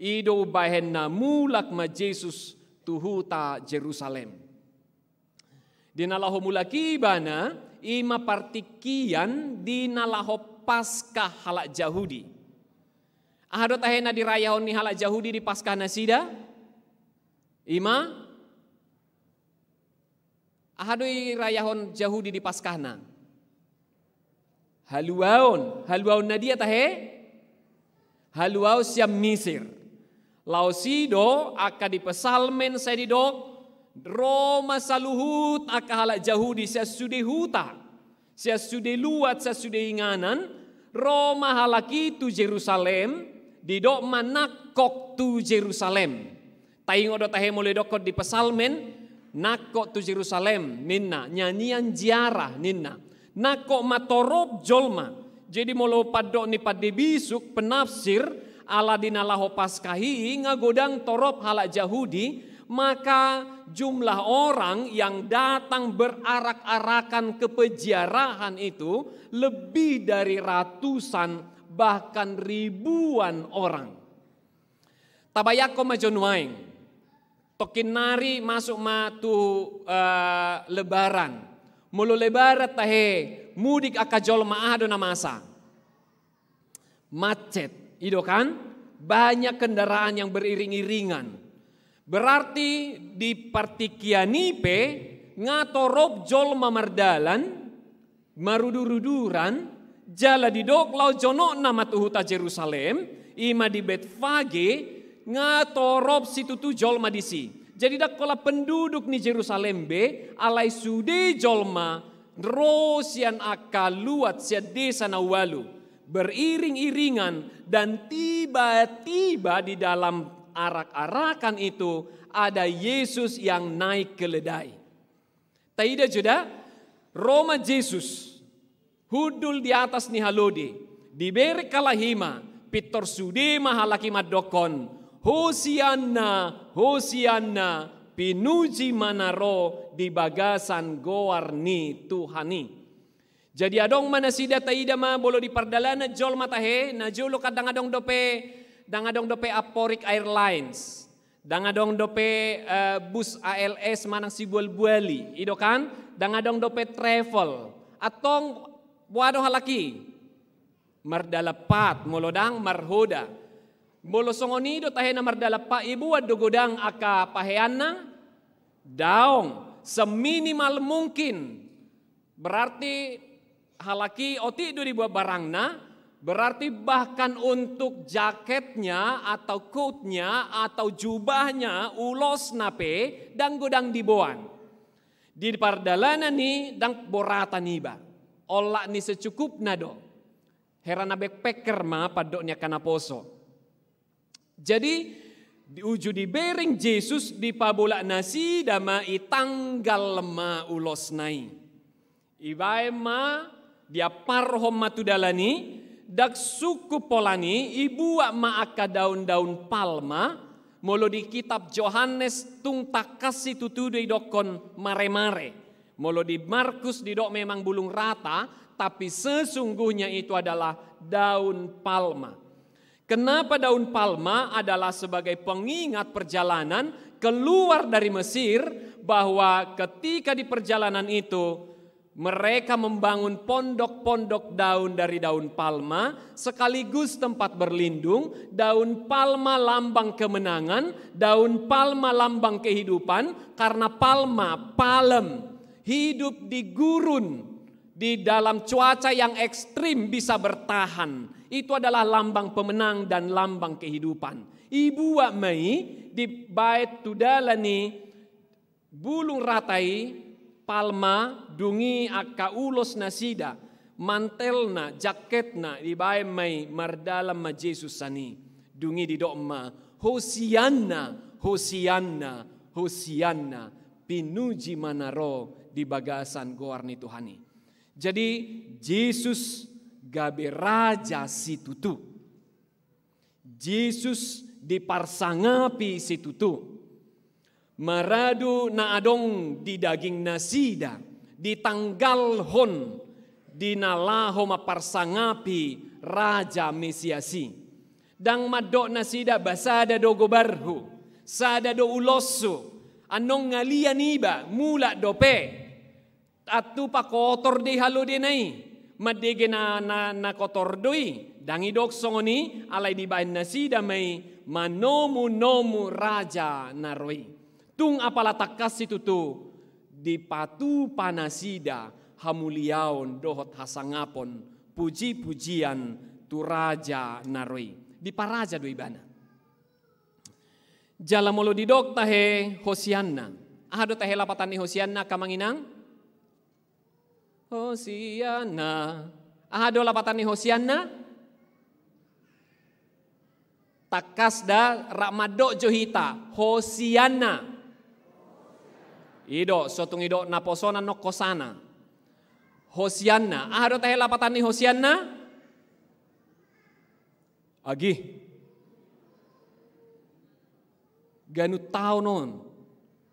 i do umbahen na mulak ma Jesus tu huta Jerusalem. Di na laho mulak i ibana, i ma partingkian di na laho Paskah halak Jahudi. Aha do tahe na dirayahon ni halak Jahudi di Paskah nasida? I ma, aha do dirayahon Jahudi di Paskahna? Haluaon. Haluaon na dia tahe? Haluaon sian Misir. Laos i do angka di Psalmen sai didok, ro ma saluhut angka halak Jahudi sian sude huta, sian sude luat, sian sude inganan, ro ma halak i tu Jerusalem, didok ma nangkok tu Jerusalem. Taingot do tahe molo didokkon di Psalmen, nangkok tu Jerusalem ninna, nyanyian ziarah ninna. Nangkok ma torop jolma. Jadi molo pandok ni pande bisuk, penafsir, ala di na laho Paskah i nga godang torop halak Jahudi, maka jumlah orang yang datang berarak-arakan ke peziarahan itu lebih dari ratusan, bahkan ribuan orang. Tabayangkon ma jo nuaeng. Tongkin nari masuk ma tu, eh, Lebaran. Molo Lebaran tahe, mudik angka jolma, aha do na masa? Macet, i do kan? Banyak kendaraan yang beriring-iringan. Berarti di partingkian i pe nga torop jolma mardalan, marudur-uduran, jala didok laho jonokna ma tu huta Jerusalem, i ma di Betfage, nga torop situtu jolma disi. Jadi ndang holan penduduk ni Jerusalem be, alai sude jolma ro sian angka luat, sian desa na ualu, beriring-iringan, dan tiba-tiba di dalam arak-arakan itu ada Yesus yang naik keledai. Taida jo da, ro ma Jesus, hundul di atas ni halode, dibereng halak i ma, pintor sude ma halak i mandokkon, Hosianna, Hosianna, pinuji ma na ro di bagasan goar ni Tuhan i. Jadi adong ma nasida, taida ma, molo di pardalanan jolma tahe, na jolo kan ndang adong dope, ndang adong dope Amporik Airlines. Ndang adong dope, eh, bus A L S manang sibualbuali, i do kan? Ndang adong dope travel. Antong boha do halak i? Mardalan pat, molo ndang marhoda. Molo songon i do tahe na mardalan pat, i boan do godang angka paheanna? Daong, seminimal mungkin. Berarti halak i otik do diboan barangna, berarti bahkan untuk jaketnya atau coatnya atau jubahnya, ulosna pe ndang godang diboan. Di pardalanan i ndang boratan iba, olat ni secukupna do. Hera na backpacker ma pandok ni angka naposo. Jadi, di uju dibereng Jesus, dipabolak nasida ma, itanggal ma ulosna i. Ibaen ma, diamparhon ma tu dalan i, ndang sungkun pola ni i, ibuat ma angka daun-daun palma, molo di kitab Johannes tung tangkas situtu do idokkon maremare. Molo di Markus didok memang bulung rata, tapi sesungguhnya itu adalah daun palma. Kenapa daun palma adalah sebagai pengingat perjalanan keluar dari Mesir, bahwa ketika di perjalanan itu, mereka membangun pondok-pondok daun dari daun palma, sekaligus tempat berlindung, daun palma lambang kemenangan, daun palma lambang kehidupan, karena palma, palem, hidup di gurun, di dalam cuaca yang ekstrim bisa bertahan. Itu adalah lambang pemenang dan lambang kehidupan. Ibuat ma i, dibaen tu dalan i, bulung rata i, palma, dung i angka ulos nasida, mantelna, jaketna, dibaen ma i, mardalan ma Jesus sian i. Dung i didok ma, Hosianna, Hosianna, Hosianna, pinuji ma na ro di bagasan goar ni Tuhan i. Jadi, Jesus gabe raja situtu. Jesus diparsangapi situtu. Maradu na adong di daging nasida, ditanggalhon di na laho mamparsangapi Raja Mesias i. Ndang mandok nasida ba sada do gobarhu, sada do uloshu, annon ngalian iba, mulak dope. Antupa kotor do i halodena i, mandege na, na, na kotor do i, ndang idok songon i, alai dibaen nasida ma i manomunomu raja na ro i. Tung apala tangkas situtu, dipatupa nasida hamuliaon dohot hasangapon, pujipujian tu raja na ro i. Diparaja do ibana. Jala molo didok tahe Hosianna. Aha do tahe lapatan ni Hosianna, angka amang inang? Hosianna. Aha do lapatan ni Hosianna? Tangkas da, rap mandok jo hita. Hosianna. I do, so tung idok naposoan annon hosana. Hosianna. Aha do tahe lapatan ni Hosianna? Agi. Ganup taon on.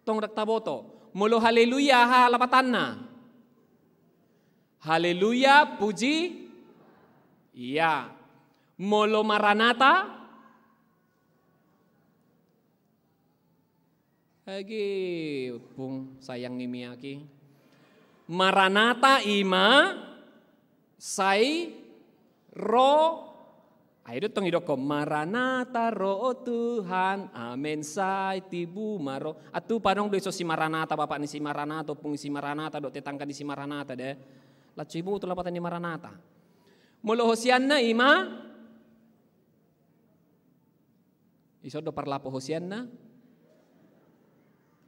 Tong ndang taboto. Molo haleluya, aha lapatanna? Haleluya, puji. Iya. Molo maranata? Agi, pung sayang ni miak i. Maranata, i ma sai ro. Ai do tong idokkon, Maranata, ro o Tuhan, amen, sai tibu ma ro. Antupa adong do i so si Maranata, bapak ni si Maranata, ompung ni si Maranata, dohot tetangga ni si Maranata, de. Laos so iboto lapatan ni Maranata. Molo Hosianna, i ma Ison do parlapo Hosianna?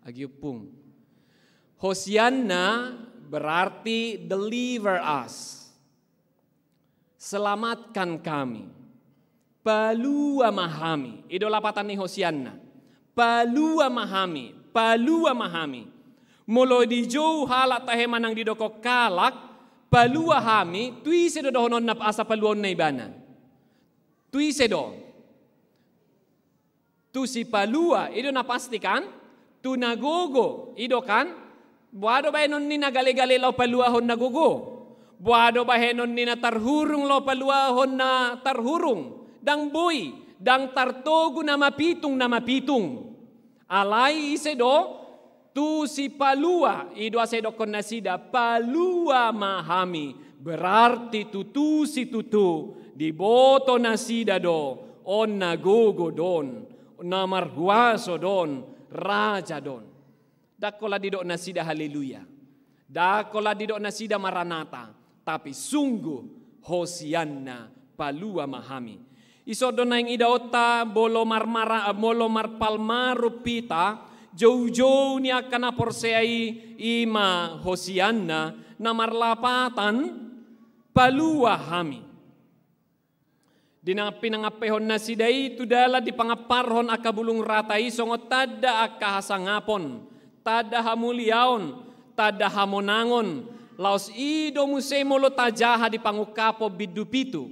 Agi, ompung. Hosianna berarti deliver us. Selamatkan kami. Palua ma hami. I do lapatan ni Hosianna. Palua ma hami. Palua ma hami. Molo dijou halak tahe manang didokkon halak, palua hami, tu ise do dohononna asa paluaonna ibana? Tu ise do? Tu Sipalua, i do na pasti kan? Tu na gogo, i do kan? Boha do bahenon ni na galegale laho paluahon na gogo? Boha do bahenon ni na tarhurung laho paluahon na tarhurung? Ndang boi, ndang tartogu na mapitung na mapitung. Alai ise do? Tu Sipalua, i do asa idokkon nasida, palua ma hami, berarti tutu situtu diboto nasida do, on na gogo do on, na marhuaso do on, raja do on. Ndang holan didok nasida haleluya. Ndang holan didok nasida maranata. Tapi sungguh Hosianna, palua ma hami. Ison do naeng idaonta, molo marmara, molo marpalmarum hita, joujou ni angka na porsea i, i ma Hosianna, na marlapatan, palua hami. Di na pinangampehon nasida i tu dalan, dipangamparhon angka bulung rata i songon tanda angka hasangapon, tanda hamuliaon, tanda hamonangon, laos i do muse molo tajaha di pangungkapon bindu pitu.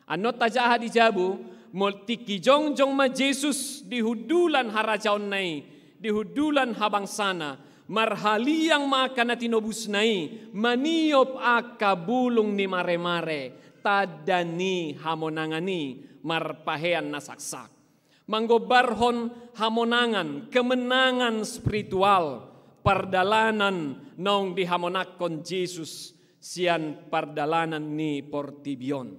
Annon tajaha di jabu, molo tingki jongjong ma Jesus di hundulan harajaonna i, di hundulan habangsana, Marhaliang ma angka na tinobusna i, maniop angka bulung ni maremare, tanda ni hamonangan i marpahean na saksak. Manggombarhon hamonangan, kemenangan spiritual, pardalanan naung dihamonangkon Jesus sian pardalanan ni portibi on.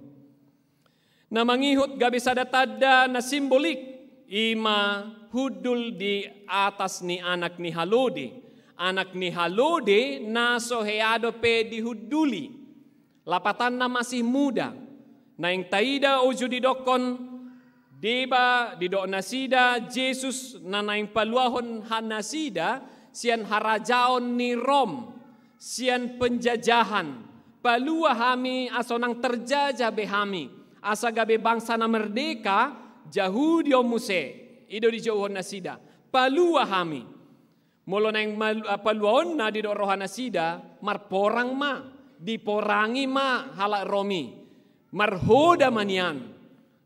Na mangihut gabe sada tanda na simbolik, i ma hundul di atas ni anak ni halode. Anak ni halode na so hea dope dihunduli. Lapatanna masih muda. Naeng taida uju didokkon deba, didok nasida Jesus na naeng paluahon ha-, nasida sian harajaon ni Rom, sian penjajahan. Palua hami asa unang terjajah be hami, asa gabe bangsa na merdeka, Jahudi on muse. I do dijouhon nasida. Palua hami. Molo naeng mal-, a, paluaonna didok roha nasida, marporang ma, diporangi ma halak Rom i. Marhoda ma nian,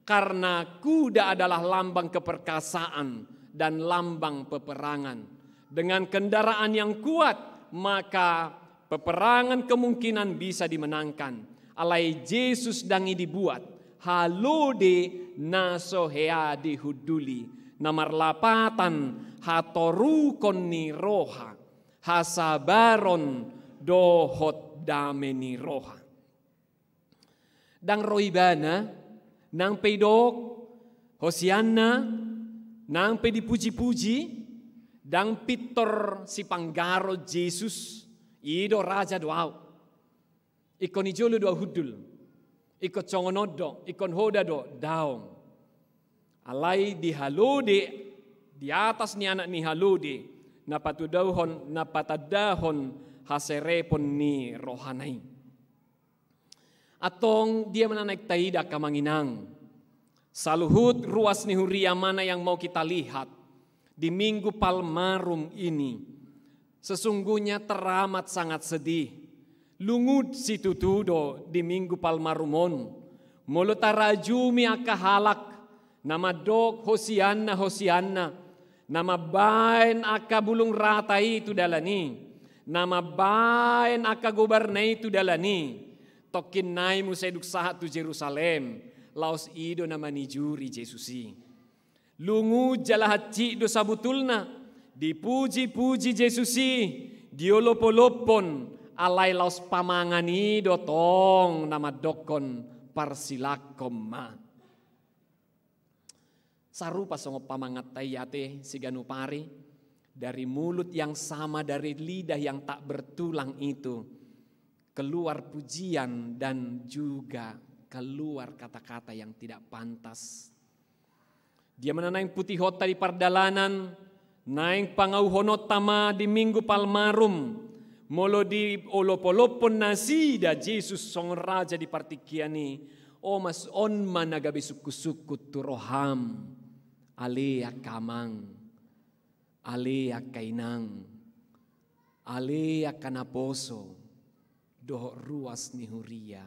karena kuda adalah lambang keperkasaan dan lambang peperangan. Dengan kendaraan yang kuat, maka peperangan kemungkinan bisa dimenangkan. Alai Jesus ndang i dibuat, halode na so hea dihunduli, na marlapatan hatorukon ni roha, hasabaron dohot dame ni roha. Ndang ro ibana, nang pe didok Hosianna, nang pe dipuji-puji, ndang pintor sipanggaro Jesus, i do raja do au. Ingkon i jolo do au hundul. Ingkon songon on do, ingkon hoda do, daong. Alai di halode, di atas ni anak ni halode, na patudahon, na patandahon haserepon ni rohana i. Antong dia ma na naeng taida angka amang inang. Saluhut ruas ni huria mana yang mau kita lihat di Minggu Palmarum ini. Sesungguhnya teramat sangat sedih. Lungun situtu do di Minggu Palmarum on. Molo tarajumi angka halak na mandok Hosianna, Hosianna, na mambaen angka bulung rata i tu dalan i, na mambaen angka gobarna i tu dalan i, tongkin nai muse dung sahat tu Jerusalem, laos i do na manijuri Jesus i. Lungun jala hansit do sabutulna, dipuji-puji Jesus i, diolop-olophon, alai laos pamangan i do tong na mandokkon parsilangkon ma. Sarupa songon pamanganta i ate siganup ari, dari mulut yang sama, dari lidah yang tak bertulang itu, keluar pujian dan juga keluar kata-kata yang tidak pantas. Dia ma na naeng putihonta di pardalanan, naeng pangauhononta ma di Minggu Palmarum, molo diolop-olophon nasida Jesus songon raja di partingkian i, omas on ma na gabe sungkun-sungkun tu roham, ale angka amang, ale angka inang, ale angka naposo, dohot ruas ni huria,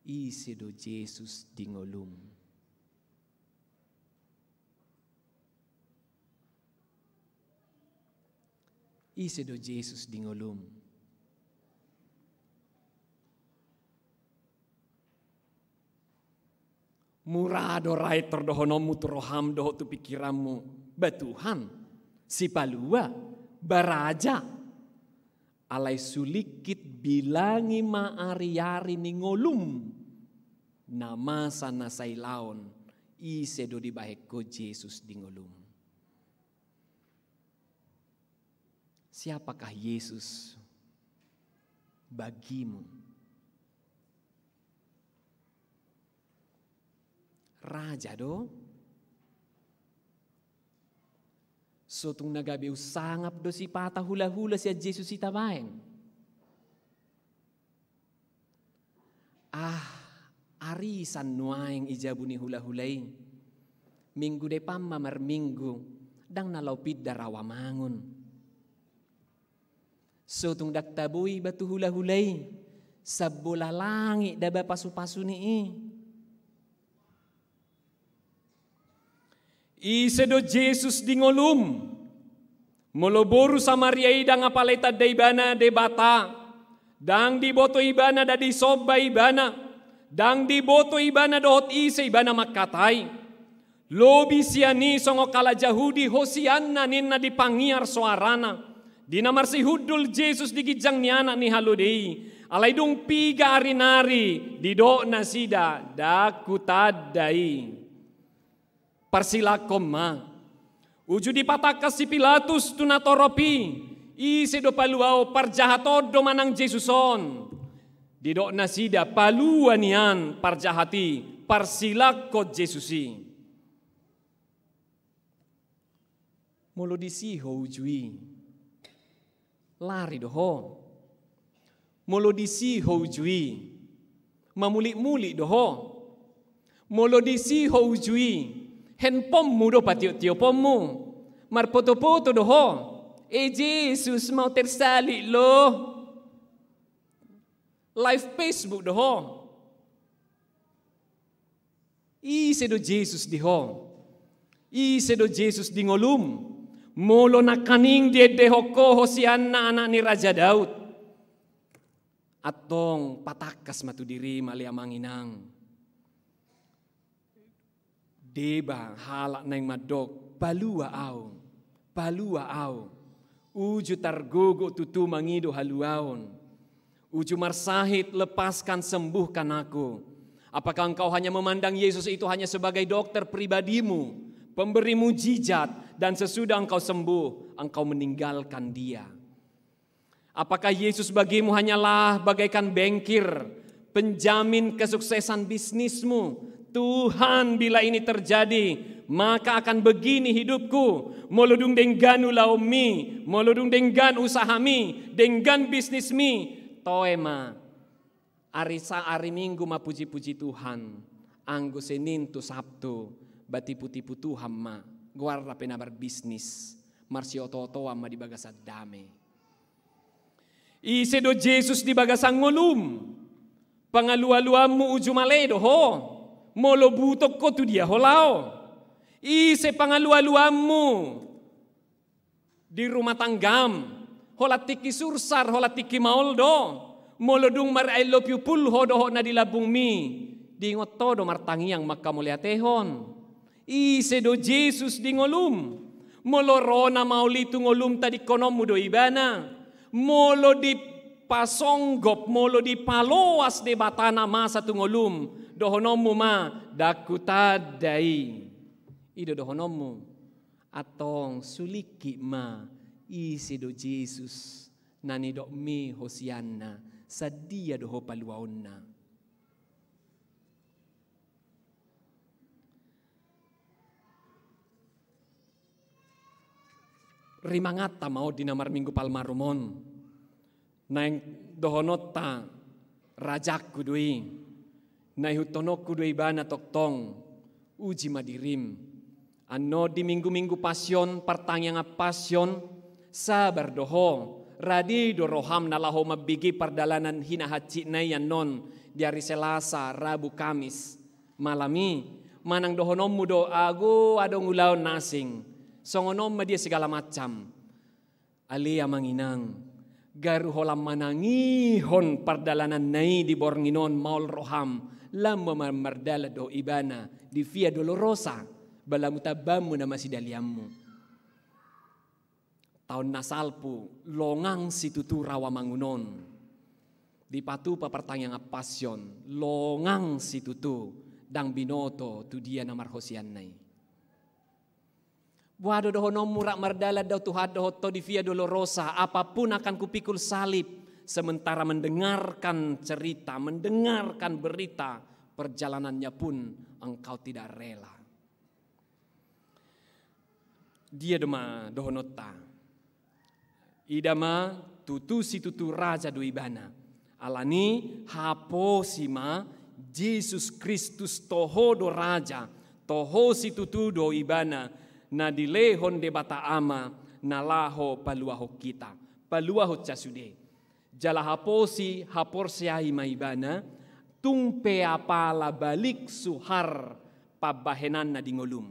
ise do Jesus di ngolum? Ise do Jesus di ngolum? Mura do raet tor dohononmu tu roham dohot tu pingkiranmu, ba Tuhan, sipalua, ba raja. Alai sulingkit bilangi ma ari-ari ni ngolum, na masa na sailaon, ise do dibahen ho Jesus di ngolum. Siapakah Yesus bagimu? Raja do? Sotung na gabe unsangap do sipata hula-hula sian Jesus i tabaen. Ah, arisan nuaeng i jabu ni hula-hula i. Minggu depan ma marminggu, ndang na laho pinda rawamangun. Sotung ndang tabo iba tu hula-hula i, sambola langit daba pasu-pasu ni i. Ise do Jesus di ngolum? Molo boru Samaria i ndang apala itanda ibana Debata, ndang diboto ibana, ndang disomba ibana, ndang diboto ibana dohot ise ibana mangkatai. Lobi sian i songon halak Jahudi, Hosianna ninna di pangiar soarana. Di na marsihundul Jesus di ginjang ni anak ni halode i, alai dung piga ari nari didok nasida, ndang hutanda i. Parsilangkon ma. Uju dipatangkas si Pilatus tu natorop i, ise do paluaon, parjahat on do manang Jesus on. Didok nasida, palua nian parjahat i, parsilangkon Jesus i. Molo disi ho uju i, lari do ho. Molo disi ho uju i, mamulik-mulik do ho. Molo disi ho uju i, handphonemu do patiop-tioponmu, marpoto-poto do ho. E Jesus, mau tersalik lo. Live Facebook do ho. Ise do Jesus di ho? Ise do Jesus di ngolum? Molo nangkaning diendehon ho Hosianna anak ni Raja Daud, antong patangkas ma tu dirim, ale amang inang. Deba halak naeng mandok, palua au, palua au. Uju targogo tutu mangido haluaon. Uju marsahit, lepaskan, sembuhkan aku. Apakah engkau hanya memandang Yesus itu hanya sebagai dokter pribadimu, pemberi mujizat, dan sesudah engkau sembuh, engkau meninggalkan Dia? Apakah Yesus bagimu hanyalah bagaikan bankir, penjamin kesuksesan bisnismu? Tuhan, bila ini terjadi, maka akan begini hidupku. Molo dung denggan ulaonmi, molo dung denggan usahami, denggan bisnismi, toe ma. Ari sa-, ari Minggu ma puji-puji Tuhan, anggo Senin tu Sabtu, batipu-tipu Tuhan ma, goarna pe na marbisnis, marsioto-otoan ma di bagasan dame. Ise do Jesus di bagasan ngolum? Pangalualuanmu uju male do ho? Molo butong ho, tu dia ho laho? Ise pangalualuanmu? Di rumah tanggam, holan tingki sursar, holan tingki maol do. Molo dung mar-I love you full ho dohot na di lambungmi, diingot ho do martangiang mangkamauliatehon? Ise do Jesus di ngolum? Molo ro na maol i tu ngolum, tadingkononmu do ibana. Molo dipasonggop, molo dipaloas Debata na masa tu ngolum, dohononmu ma, ndang hutanda i. I do dohononmu. Antong sulingkit ma, ise do Jesus na nidokmi Hosianna, sandia do ho paluaonna? Rimanganta ma on di na marminggu Palmarum on. Naeng dohononta, rajangku do i, na ihuthononku do ibana tongtong. Uji ma dirim. Annon di minggu-minggu Pasion, partangiangan Pasion, sabar do ho, rade do roham na laho mambege pardalanan hinahansitna i annon di ari Selasa, Rabu, Kamis malam i. Manang dohononmu do, ago adong ulaon na asing. Songon on ma dia segala macam. Ale amang inang, garu holan manangihon pardalananna i di borngin on maol roham, lam ma mar-, mardalan dohot ibana di Via Dolorosa, balamu tambanmu na masidalianmu. Taon na salpu, longang situtu rawa mangun on. Dipatupa partangiangan Pasion, longang situtu, ndang binoto tu dia na marhosianna i. Boha do dohononmu, rap mardalan do au Tuhan dohot ho di Via Dolorosa, apapun akan kupikul salib, sementara mendengarkan cerita, mendengarkan berita, perjalanannya pun engkau tidak rela. Dia do ma dohononta? Ida ma, tutu situtu raja do ibana. Alani haposi ma, Jesus Kristus toho do raja, toho situtu do ibana, na dilehon Debata Ama, na laho paluahon hita, paluahon hita sude. Jala haposi, haporseai ma ibana, tung pe apala balik suhar pambahenanna di ngolum.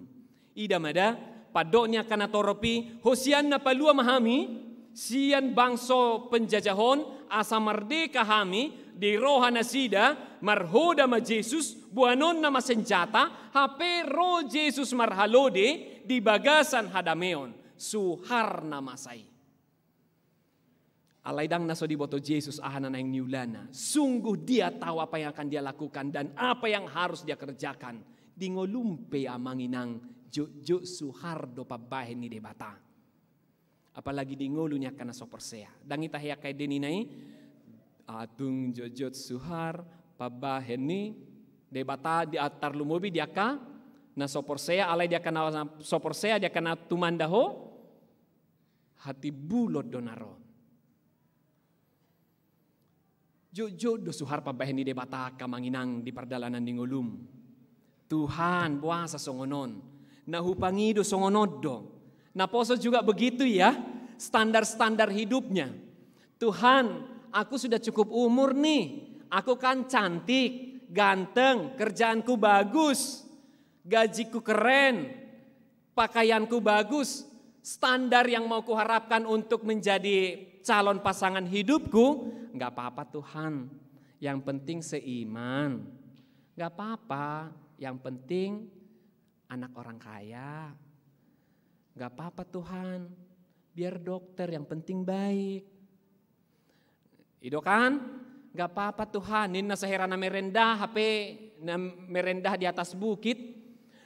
Ida ma da, Pandok ni angka natorop i, hosianna palua ma hami sian bangso penjajah on, asa mardeka hami di roha nasida, marhoda ma Jesus, boanonna ma senjata, hape ro Jesus marhalode di bagasan hadameon, suharna masa i. Alai ndang na so diboto Jesus aha na naeng niulana. Sungguh dia tahu apa yang akan dia lakukan dan apa yang harus dia kerjakan. Di ngolum pe amang inang jotjot suhar do pambahen ni Debata. Apalagi di ngolu ni angka na so porsea. Ndang ita he angka ende nina i, ah, tung jotjot suhar pambahen ni Debata di, ah, tarlumobi di angka na so porsea, alai di angka na so porsea, di angka na tumanda ho, hatimbulon do na ro. Jotjot do suhar pambahen ni Debata angka amang inang di pardalanan ni ngolum. Tuhan, boasa songon on? Na hupangido songon on do. Naposo juga begitu ya, standar-standar hidupnya. Tuhan, aku sudah cukup umur nih. Aku kan cantik, ganteng, kerjaanku bagus, gajiku keren, pakaianku bagus, standar yang mau kuharapkan untuk menjadi calon pasangan hidupku, nggak apa-apa Tuhan, yang penting seiman. Nggak apa-apa, yang penting anak orang kaya. Nggak apa-apa Tuhan, biar dokter, yang penting baik. Ido kan? Nggak apa-apa Tuhan, ninna sahera na merendah, hape na merendah di atas bukit.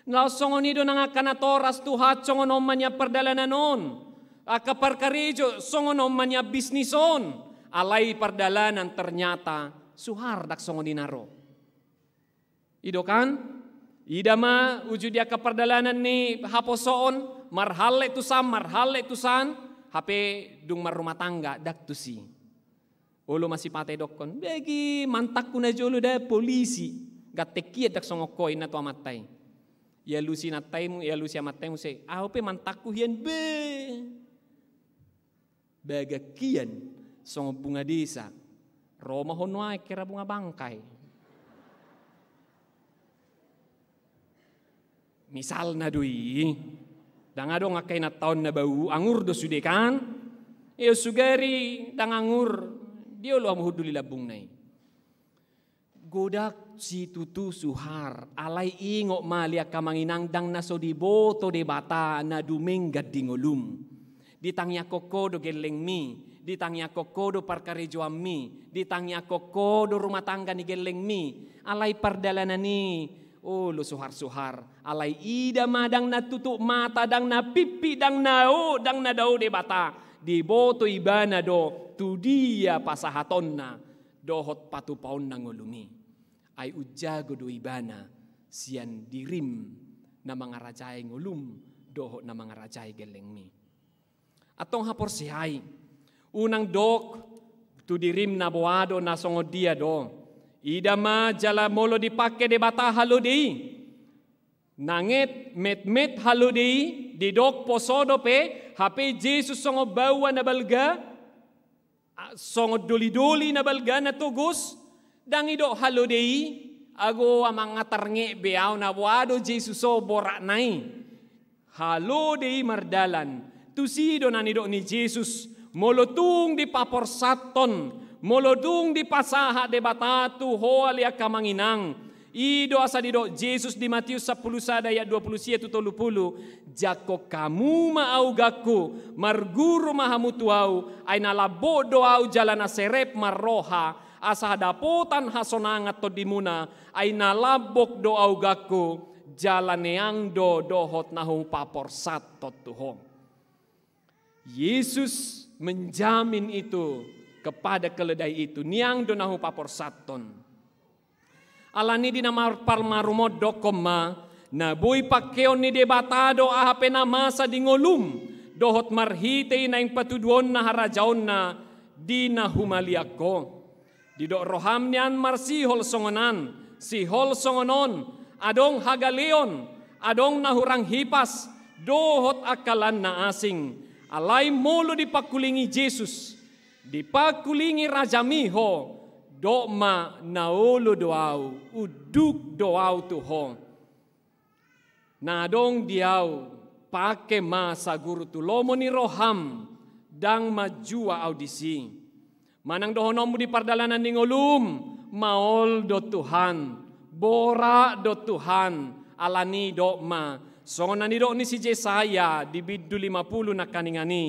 Laos songon i do nang angka natoras Tuhan, songon on ma nian pardalanan on. Angka parkarejo, songon on ma nian bisnis on. Alai pardalanan ternyata suhar ndang songon i na ro. Ido kan? Ida ma uju di angka pardalanan ni haposoon, marhalle tusan, marhalle tusan, hape dung marrumah tangga, ndang tusi. Olo ma sipata idokkon, bagi mantanku na jolo da polisi, ganteng hian ndang songon ho, inna tu amanta i. Ialusi inanta i mu, ialusi amanta i muse, au pe mantanku hian be. Bagak hian songon bunga desa. Ro ma ho nuaeng hera bunga bangkai. Misalna do i. Ndang adong angka inanta on na bau, angur do sude kan. Ia sugari ndang angur, dia olo hamu hundul di lambungna i. Godang situtu suhar, alai ingot ma ale angka amang inang, ndang na so diboto Debata na dumenggan di ngolum. Ditangiangkon ho do gellengmi, ditangiangkon ho do parkarejoanmi, ditangiangkon ho do rumah tangga ni gellengmi, alai pardalanan i olo suhar-suhar, alai ida ma ndang na tutup mata, ndang na pipik, ndang na o, ndang na dao Debata, diboto ibana do tu dia pasahatonna dohot patupaonna ngolum i. Ai unjago do ibana sian dirim na mangarajai ngolum dohot na mangarajai gellengmi. Antong haporseai, unang dok tu dirim na boha do na songon dia do. Ida ma jala molo dipangke Debata halode i. Nanget metmet halode i, didok poso dope, hape Jesus songon baoa na balga, a, songon dolidoli na balga na togos, ndang idok halode i, ago amang, nga tarngek be au na boha do Jesus on boratna i. Halode i mardalan, tusi do na nidok ni Jesus, molo tung dipaporsathon, molo tung dipasahat Debata tu ho ale angka amang inang, i do asa didok Jesus di Matius sampulu sada ayat dua pulu sia tu tolu pulu, jangkon hamu ma au gakku, marguru ma hamu tu au, ai na lambok do au jala na serep marroha, asa dapotan hasonangan tondimuna, ai na lambok do au gakku, jala neang do dohot na hupaporsathon tu ho. Yesus menjamin itu kepada keledai itu, neang do na hupaporsathon. Alani di na mar-, parmarumon dokkon ma, na boi pangkeon ni Debata do aha pe na masa di ngolum, dohot marhite i naeng patuduonna harajaonna di na humaliang ho. Didok roham nian marsihol songon an, sihol songon on, adong hagaleon, adong na hurang hipas, dohot angka lan na asing. Alai molo dipangkulingi Jesus, dipangkulingi rajami ho, dok ma na olo do au, unduk do au tu ho. Na adong di au Pangke ma saguru tu lomo ni roham, ndang manjua au disi. Manang dohononmu di pardalanan ni ngolum, maol do Tuhan, borat do Tuhan, alani dok ma, songon na nidok ni si Jesaya di bindu lima pulu nangkaningan i.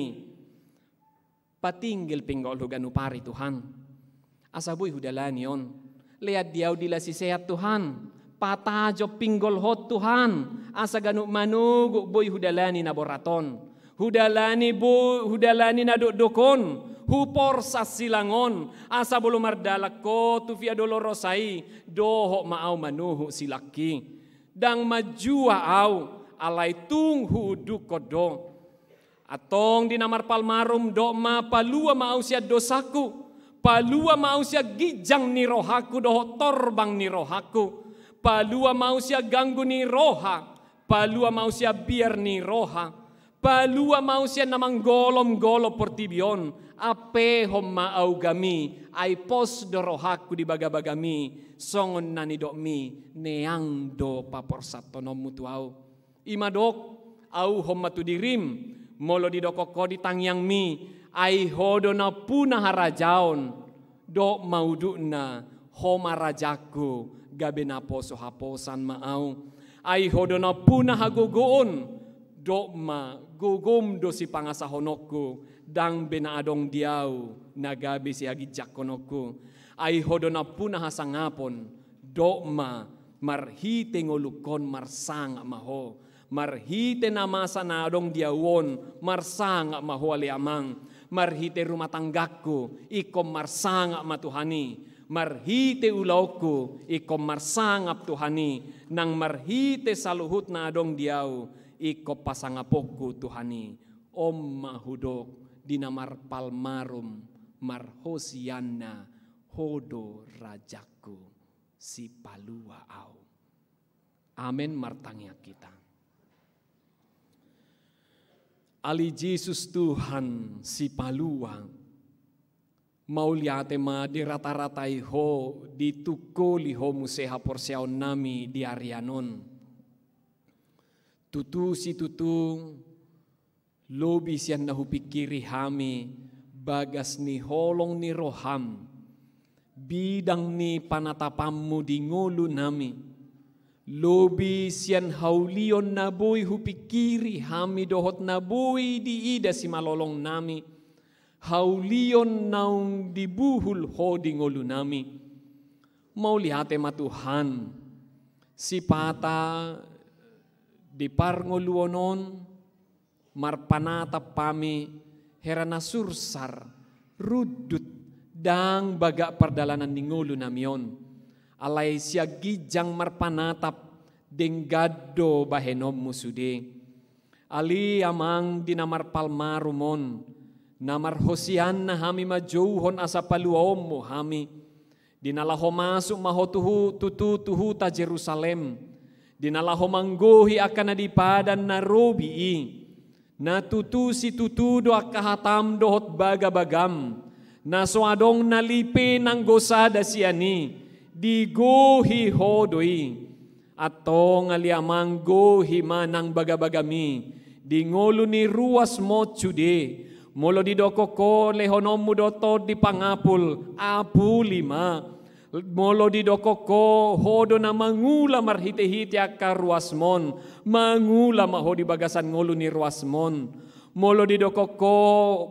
Patinggil pinggolhu ganup ari Tuhan, asa boi hudalani on. Lean di au dila siseat Tuhan, patajom pinggolhon Tuhan, asa ganup manogot boi hudalani na borat on. Hudalani bo-, hudalani na dokdok on, huporsat silang on, asa molo mardalan ho tu Via Dolorosa i, dohot ma au manuhuk silang i. Ndang manjua au, alai tung huundukkon do. Antong di na marpalmarum dok ma, palua ma au sian dosangku, palua ma au sian ginjang ni rohangku dohot torbang ni rohangku, palua ma au sian ganggu ni roha, palua ma au sian biar ni roha, palua ma au sian na manggolomgolom portibi on, ampehon ma au gami, ai pos do rohangku di bagabagami, songon na nidokmi, neang do paporsathononmu tu au. I ma dok, auhon ma tu dirim, molo didokkon ho di tangiangmi, ai ho do nampuna harajaon, dok ma udutna, ho ma rajangku, gabe naposo haposan ma au. Ai ho do nampuna hagogoon, dok ma gogom do sipangasahononku, ndang be na adong di au, na gabe sihaginjangkononku. Ai ho do nampuna hasangapon, dok ma marhite ngolungkon marsangap ma ho. Marhite na masa na adong di au on, marsangap ma ho ale amang. Marhite rumah tanggangku, ingkon marsangap ma Tuhan i. Marhite ulaonku, ingkon marsangap Tuhan i. Nang marhite saluhut na adong di au, ingkon pasangaponku Tuhan i. On ma hudok di na marpalmarum, marhosianna, ho do rajangku, sipalua au. Amen, martangiang hita. Ale Jesus Tuhan, sipalua. Mauliate ma dirataratai ho, ditungkoli ho muse haporseaonnami di arian on. Tutu situtu, lobi sian na hupingkiri hami, bagas ni holong ni roham, bidang ni panatapanmu di ngolunami. Lobi sian haulion na boi hupingkiri hami dohot na boi diida simalolongnami, haulion naung dibuhul ho di ngolunami. Mauliate ma Tuhan, sipata di parngoluon on, marpanatap hami, hera na sursar, rundut, ndang bagak pardalanan ni ngolunami on. Alai sian ginjang marpanatap, denggan do bahenonmu sude. Ale amang di na marpalmarum on, na marhosianna hami manjouhon asa paluaonmu hami. Di na laho masuk ma ho tuhu, tutu tu huta Jerusalem. Di na laho manggohi angka na di padan na robi i. Na tutu situtu do angka hatam dohot bagabagam. Na so adong na lipe nanggo sada sian i. Digohi ho do i. Antong ale amang gohi ma nang bagabagami. Di ngolu ni ruasmon sude. Molo didokkon ho lehononmu do Tondi Pangapul, apuli ma. Molo didokkon ho, ho do na mangula marhitehite angka ruasmon, mangula ma ho di bagasan ngolu ni ruasmon. Molo didokkon ho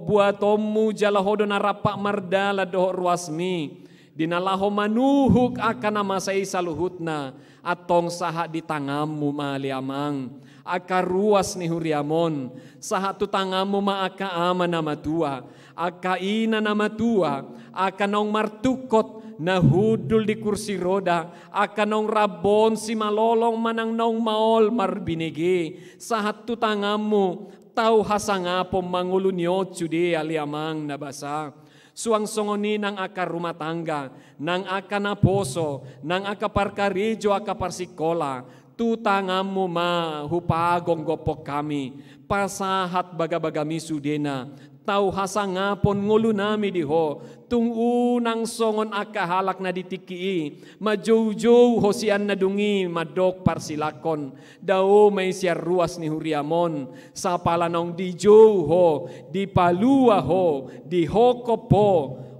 buatonmu jala ho do na rampak mardalan dohot ruasmi, di na laho manuhuk angka na masa i saluhutna, antong sahat di tanganmu ma ale amang angka ruas ni huriam on, sahat tu tanganmu ma angka ama na matua, angka ina na matua, angka naung martungkot, na hundul di kursi roda, angka naung rambon simalolong manang naung maol marbinege, sahat tu tanganmu, tau hasangapon ma ngolu ni on sude ale amang na basa. Suang songon i nang angka rumah tangga, nang angka naposo, nang angka parkarejo, angka parsikola, tu tanganmu ma hupagomgophon hami, pasahat bagabagami sudena, tau hasangapon ngolunami di Ho, tung unang songon angka halak na di tingki i, manjoujou Ho sian na dung i mandok parsilanghon, dao ma i sian ruas ni huriam on, sapala naung dijou Ho, dipalua Ho, dihophop Ho,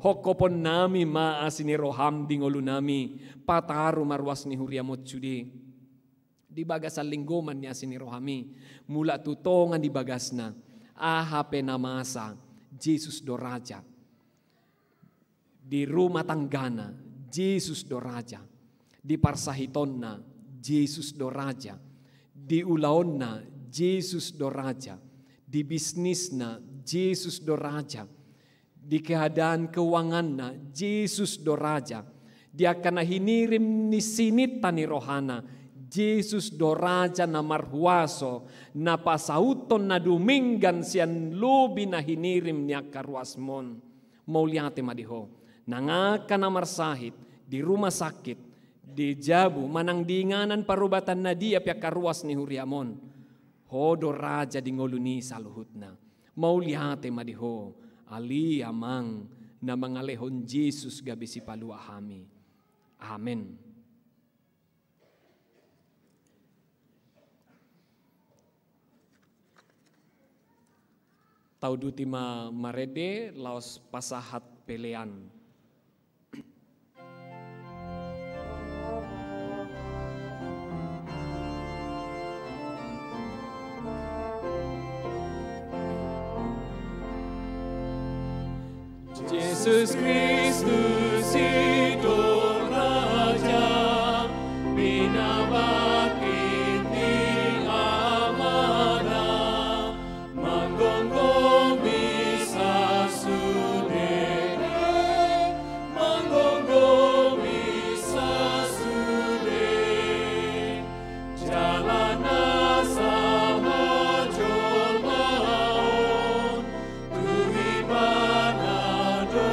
hophoponnami ma asi ni roham di ngolunami, pataru ma ruas ni huriam on sude. Di bagasan linggoman ni asi ni rohami, mulak tu tonga ni bagasna, aha pe na masa, Jesus do raja. Di rumah tanggana, Jesus do raja. Di parsahitonna, Jesus do raja. Di ulaonna, Jesus do raja. Di bisnisna, Jesus do raja. Di keadaan keuanganna, Jesus do raja. Di angka na hinirim ni sininta ni rohana, Jesus do raja na marhuaso, na pasauthon na dumenggan sian lobi na hinirim ni angka ruasmon. Mauliate ma di Ho. Nang angka na marsahit, di rumah sakit, di jabu, manang di inganan parubatan na dia pe angka ruas ni huriam on. Ho do raja di ngolu ni saluhutna. Mauliate ma di Ho, ale Amang, na mangalehon Jesus gabe sipalua hami. Amen. Tauduti ma marende laos pasahat pelean. Jesus Kristus i do Raja, pinabangkit ni Amana, manggomgomi sasude, manggomgomi sasude. Jala na sahat jolma on, tu Ibana do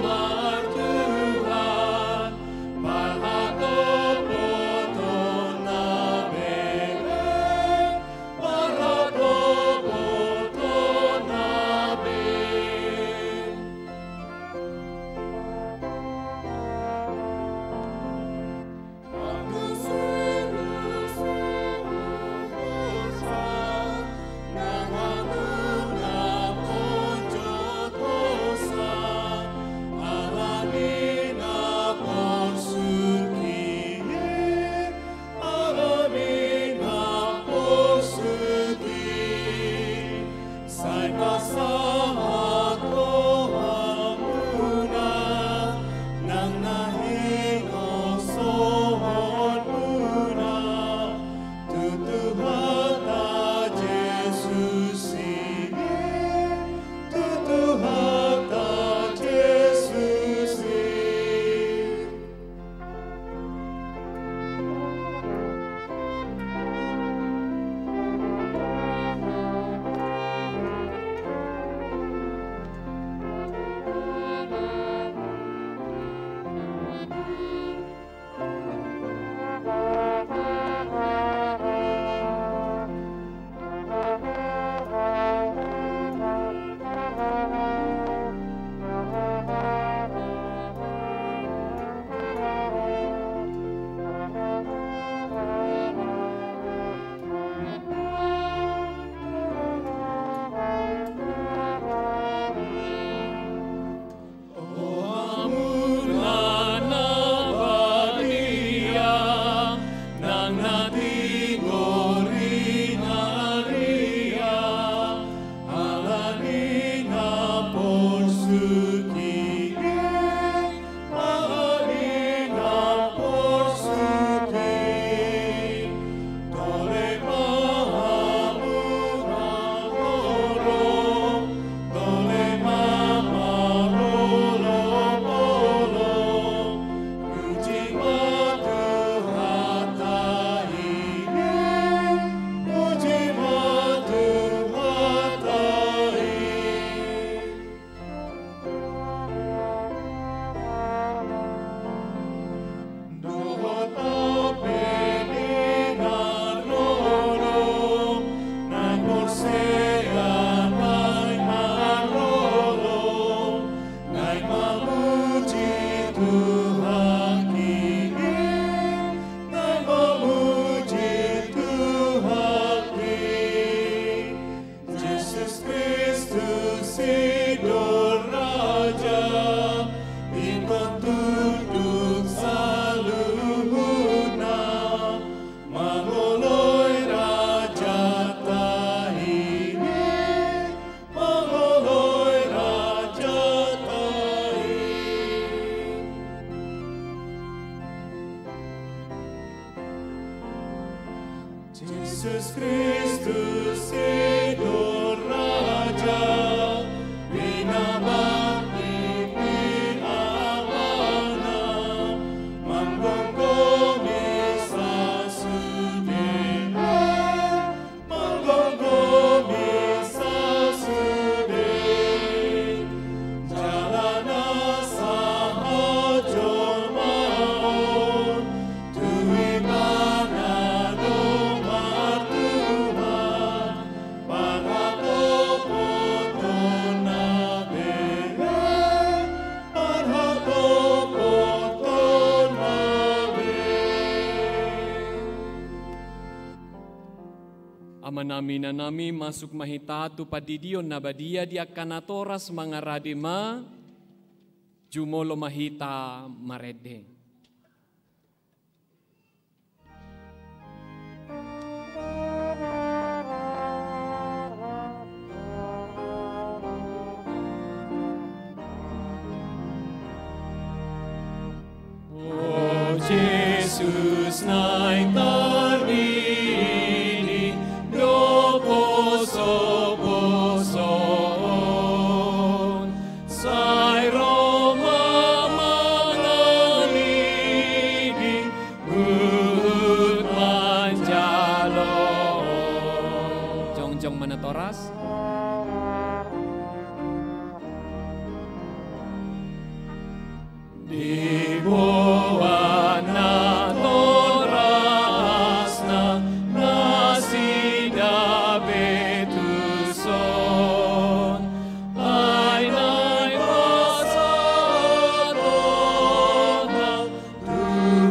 martuhan, parhatopotonna be, parhatopotonna be. Sai pasahat rohamuna, nang na hinaholonmuna, tu Tuhanta Jesus i, tu Tuhanta Jesus i. Rohamuna na badia, nang na tinggal di ngalean, ala ni na porsuk i, ala ni na porsuk i. Tole ma hamu marolopolop, tole ma marolopolop. Puji ma Tuhanta i, puji ma Tuhanta i. Dohot pe di na ro, naeng porsea naeng na ro, Nami, na nami, masuk ma hita tu pandidion na badia di angka natoras. Mangarade ma, jumolo ma hita marende. O Jesus naeng tardidi dob poso-poso on, sai ro ma mangaligi huhut manjalo. Jongjong ma natoras. Diboan natorasna nasida pe tuson, ai naeng pasahathon hita tu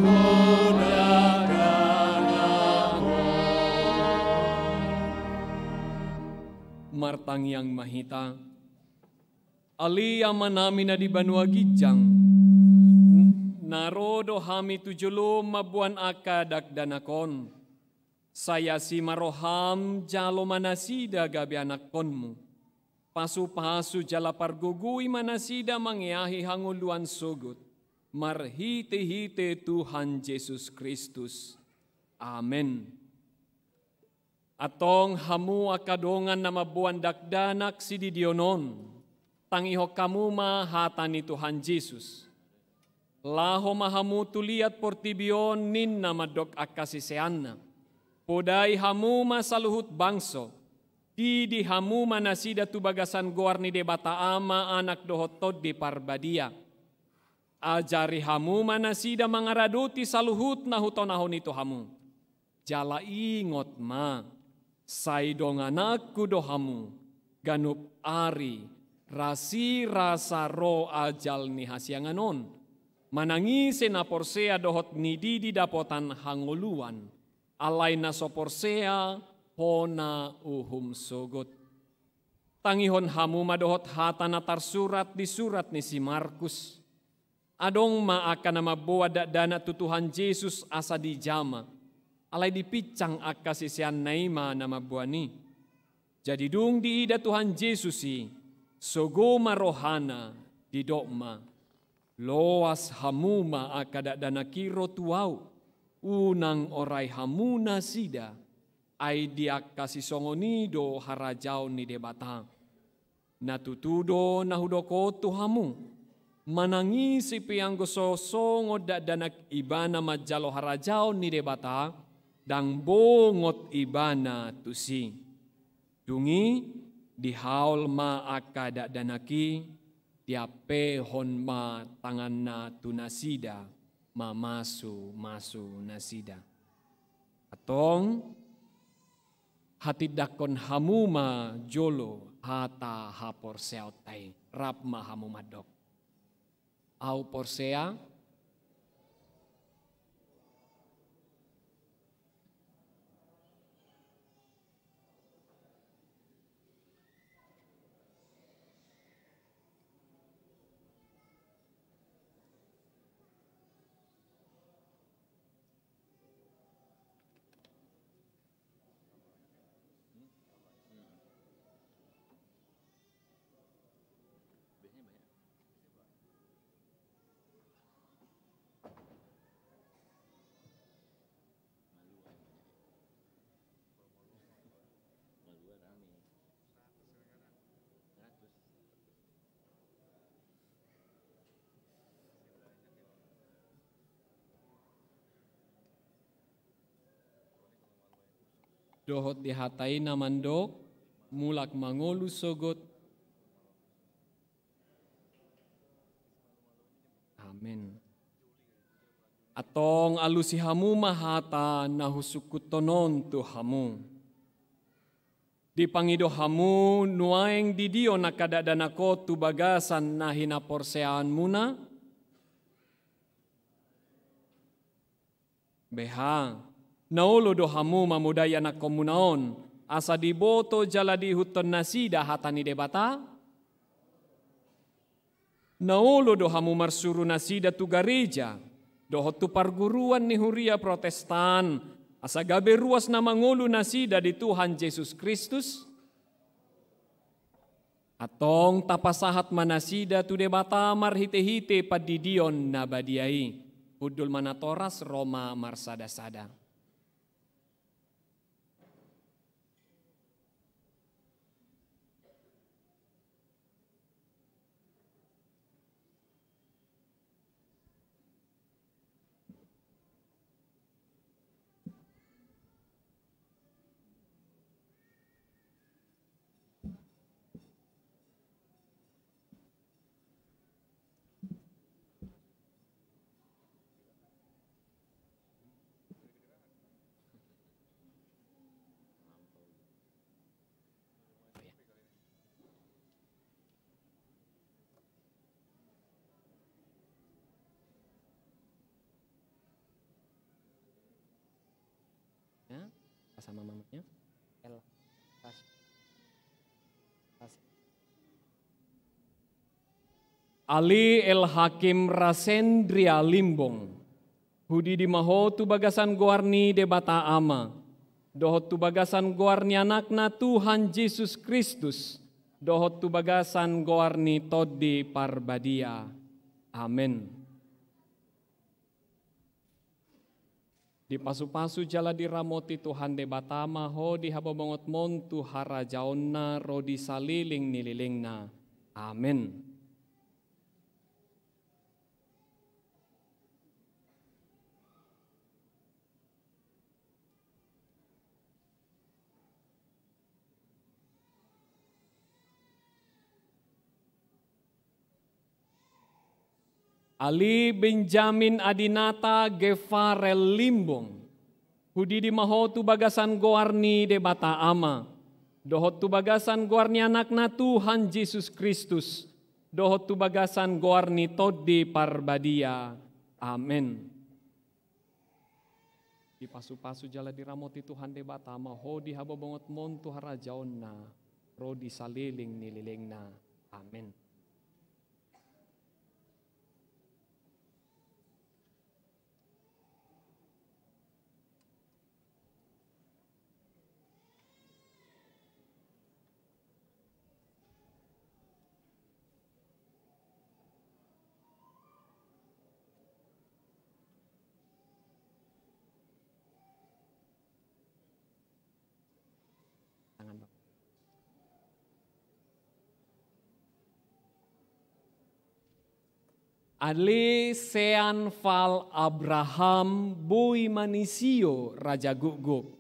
Ho dakdanak on. Martangiang ma hita. Ale Amanami na di banua ginjang, na ro do hami tu jolom mamboan angka dakdanak on. Sai asi ma roham, jalo ma nasida gabe anakkonmu. Pasu-pasu jala pargogoi ma nasida mangeahi hangoluan sogot, marhite-hite Tuhan Jesus Kristus. Amen. Antong hamu angka dongan na mamboan dakdanak sididion on, tangihon hamu ma hata ni Tuhan Jesus. Laho ma hamu tu liat portibi on, ninna mandok angka siseanna. Podai hamu ma saluhut bangso, didi hamu ma nasida tu bagasan goar ni Debata Ama, Anak dohot Tondi Parbadia. Ajari hamu ma nasida mangaradoti saluhut na hutonahon i tu hamu. Jala ingot ma, sai dongananku do hamu, ganup ari, rasirasa ro ajal ni hasiangan on. Manang ise na porsea dohot nididi dapotan hangoluan, alai na so porsea hona uhum sogot. Tangihon hamu ma dohot hata na tarsurat di surat ni si Markus. Adong ma angka na mamboan dakdanak tu Tuhan Jesus asa dijama, alai dipinsang angka siseanna i ma na mamboan i. Jadi dung diida Tuhan Jesus i, sogo ma rohana, didok ma: Loas hamu ma angka dakdanak i ro tu Ahu, unang orai hamu nasida, ai di angka sisongon i do harajaon ni Debata. Na tutu do na hudok on tu hamu, manang ise pe anggo so songon dakdanak ibana manjalo harajaon ni Debata, ndang bongot ibana tusi. Dung i, dihaol ma angka dakdanak i, diampehon ma tanganna tu nasida, mamasumasu nasida. Antong, hatindangkon hamu ma jolo hata haporseaonta i, rap ma hamu mandok: Ahu porsea. Dohot di hata i na mandok: Mulak ma ngolu sogot. Amen. Antong alusi hamu ma hata na husungkunhon on tu hamu. Dipangido hamu nuaeng didion angka dakdanak on tu bagasan na hinaporseaonmuna? Beha, na olo do hamu mamodai anakkonmuna on, asa diboto jala diihuthon nasida hata ni Debata? Na olo do hamu marsuru nasida tu gareja dohot tu parguruan ni huria Protestan, asa gabe ruas na mangolu nasida di Tuhan Jesus Kristus? Antong tapasahat ma nasida tu Debata marhitehite pandidion na badia i. Hundul ma natoras ro ma marsadasada. Ya, sama mamanya. El. Kas. Kas. Ali El Hakim Rasendria Limbong, hudidi ma ho tu bagasan goar ni Debata Ama, dohot tu bagasan goar ni Anakna Tuhan Jesus Kristus, dohot tu bagasan goar ni Tondi Parbadia. Amen. Dipasupasu jala diramoti Tuhan Debata ma ho di habobongotmon tu harajaonna ro di saleleng ni lelengna. Amen. Ali Benjamin Adinata Gefarel Limbong, hudidi ma ho tu bagasan goar ni Debata Ama, dohot tu bagasan goar ni Anakna Tuhan Jesus Kristus, dohot tu bagasan goar ni Tondi Parbadia. Amen. Dipasupasu jala diramoti Tuhan Debata ma ho di habobongotmon tu harajaonna ro di saleleng ni lelengna. Amen. Tangan, Bang. Ale Sean Fal Abraham boi manisio Raja Gukguk.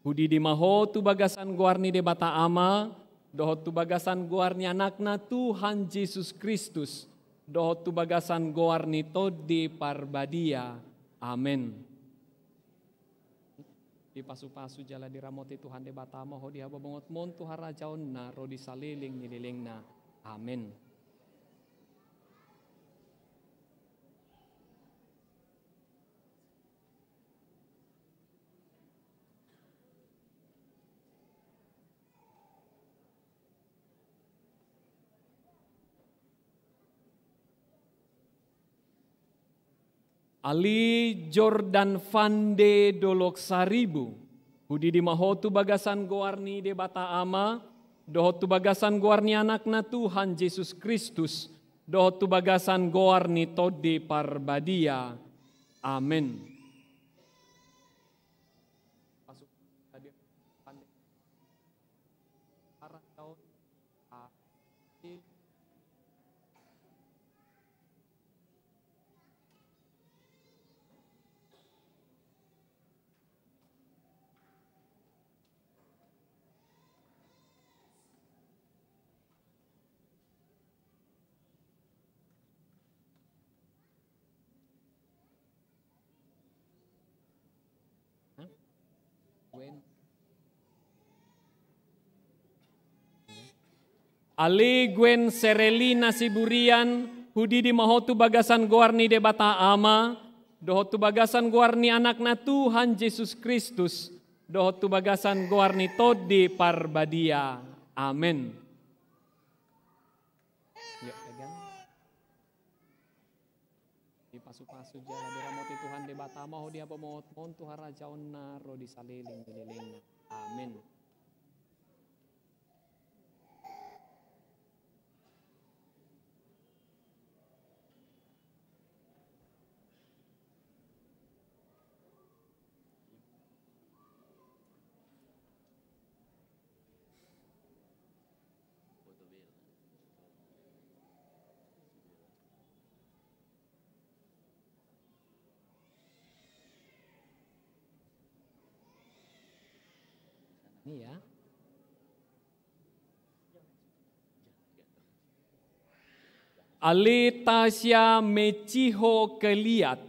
Hudidi ma ho tu bagasan goar ni Debata Ama, dohot tu bagasan goar ni Anakna Tuhan Jesus Kristus, dohot tu bagasan goar ni Tondi Parbadia. Amen. Dipasupasu jala diramoti Tuhan Debata ma ho di habobongotmon tu harajaonna ro di saleleng ni lelengna. Amen. Ale Jordan Fande Dolok Saribu, hudidi ma ho tu bagasan goar ni Debata Ama, dohot tu bagasan goar ni Anakna Tuhan Jesus Kristus, dohot tu bagasan goar ni Tondi Parbadia. Amen. Ale Gwen Serelina Siburian, hudidi ma ho tu bagasan goar ni Debata Ama, dohot tu bagasan goar ni Anakna Tuhan Jesus Kristus, dohot tu bagasan goar ni Tondi Parbadia. Amen. Yuk, pegang. Dipasupasu jala diramoti Tuhan Debata ma ho di habamoatmon tu harajaonna ro di saleleng ni lelengna. Amen. Iya. Ale Tasia Mechiho Keliat,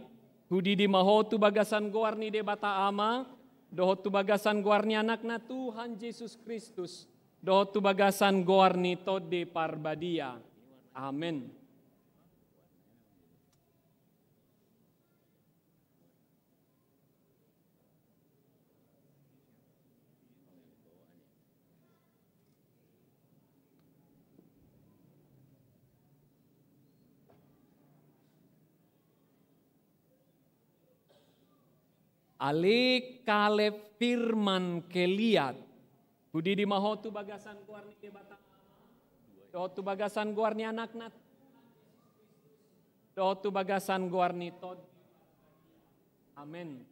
hudidi ma ho tu bagasan goar ni Debata Ama, dohot tu bagasan goar ni Anakna Tuhan Jesus Kristus, dohot tu bagasan goar ni Tondi Parbadia. Amen. Ale Kaleb Firman Keliat, hudidi ma ho tu bagasan goar ni Debata, dohot tu bagasan goar ni Anakna, dohot tu bagasan goar ni Tondi. Amen.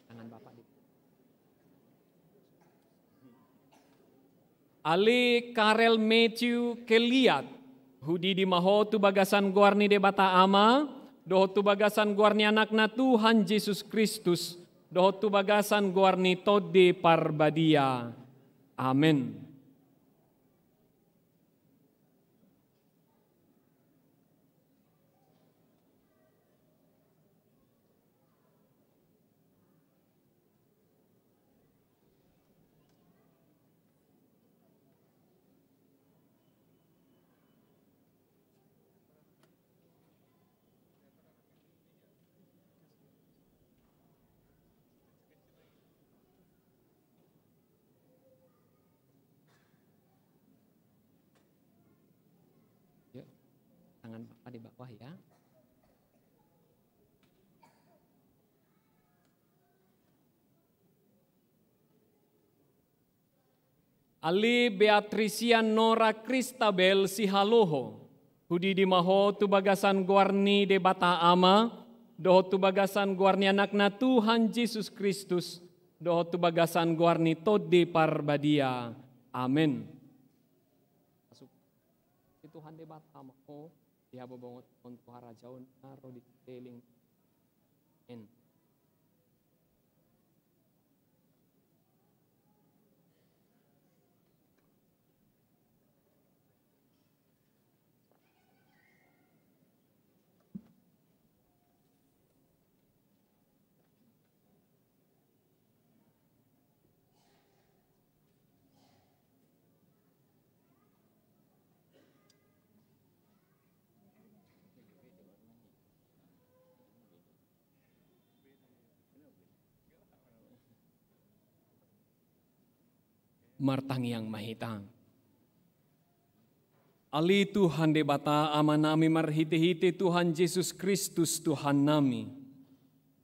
Tangan Bapak di. Ale Karel Matthew Keliat, hudidi ma ho tu bagasan goar ni Debata Ama, dohot tu bagasan goar ni Anakna Tuhan Jesus Kristus, dohot tu bagasan goar ni Tondi Parbadia. Amen. Yuk, tangan Bapak di bawah ya. Ale Beatrisia Nora Kristabel Sihaloho, hudidi ma ho tu bagasan goar ni Debata Ama, dohot tu bagasan goar ni Anakna Tuhan Jesus Kristus, dohot tu bagasan goar ni Tondi Parbadia. Amen. Tuhan Debata Ama ho, di hababangot on tu harajaon na ro di seling. Amen. Martangiang ma hita. Ale Tuhan Debata Amanami marhitehite Tuhan Jesus Kristus Tuhannami,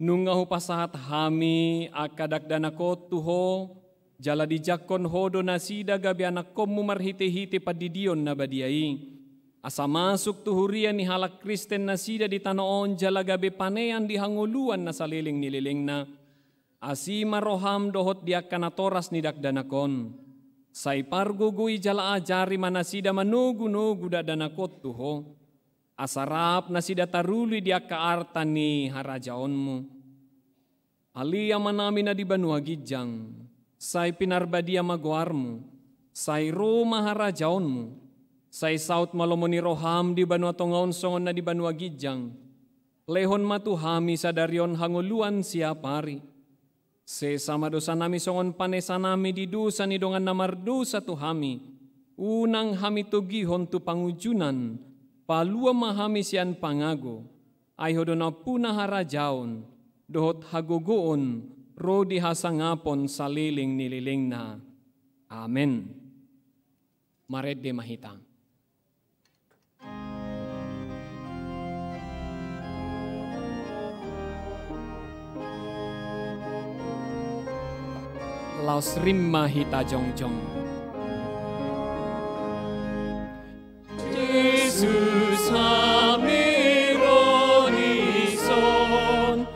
nunga hupasahat hami angka dakdanak on tu Ho, jala dijangkon Ho do nasida gabe anakkonmu marhitehite pandidion na badia i, asa masuk tu huria ni halak Kristen nasida di tano on jala gabe panean di hangoluan na saleleng ni lelengna. Asi ma roham dohot di angka natoras ni dakdanak on. Sai pargogoi jala ajari ma nasida manogunogu dakdanak on tu Ho, asa rap nasida taruli di angka arta ni harajaonmu. Ale Amanami na di banua ginjang, sai pinarbadia ma goarmu, sai ro ma harajaonmu, sai saut ma lomo ni roham di banua tonga on songon na di banua ginjang. Lehon ma tu hami sadari on hangoluan siapari. Sesa ma dosanami songon panesanami di dosa ni dongan na mardosa tu hami. Unang hami togihon tu pangunjunan, palua ma hami sian pangago. Ai Ho do nampuna harajaon, dohot hagogoon, ro di hasangapon saleleng ni lelengna. Amen. Marende ma hita. Laos rap ma hita jongjong. Jesus, hami ro dison,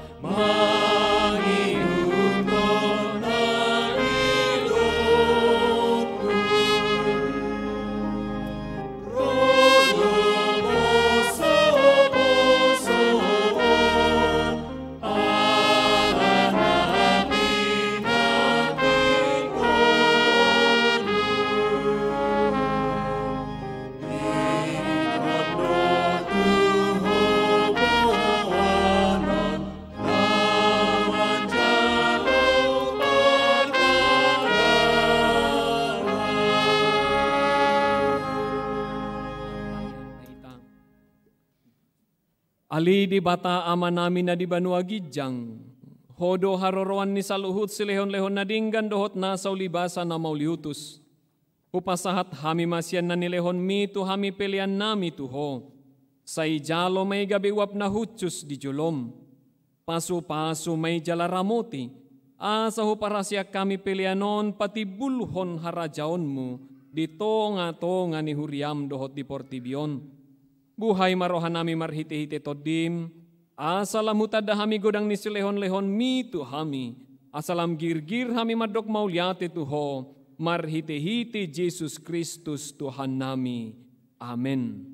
Ale Debata Amanami na di banua ginjang, Ho do haroroan ni saluhut silehonlehon na denggan dohot nasa ulibasa na mauliutus. Hupasahat hami ma sian na nilehonMi tu hami peleannami tu Ho. Sai jalo ma i gabe uap na hushus di jolom. Pasupasu ma i jala ramoti, asa huparhaseang hami pelean on patimbulhon harajaonMu di tongatonga ni huriaM dohot di portibi on. Buhai ma rohanami marhitehite TondiM, asa lam hutanda hami godang ni silehonlehonMi tu hami, asa lam girgir hami mandok mauliate tu Ho, marhitehite Jesus Kristus Tuhannami. Amen.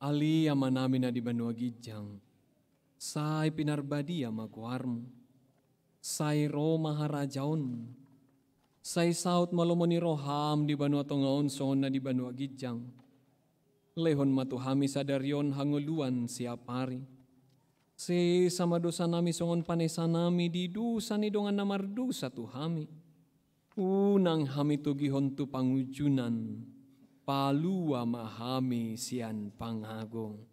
Ale Amanami na di banua ginjang, sai pinarbadia ma goarMu. Sai ro ma harajaonMu. Sai saut ma lomo ni rohaM di banua tonga on songon na di banua ginjang. Lehon ma tu hami sadari on hangoluan siapari. Sesa ma dosanami songon panesanami di dosa ni dongan na mardosa tu hami. Unang hami togihon tu pangunjunan, palua ma hami sian pangago.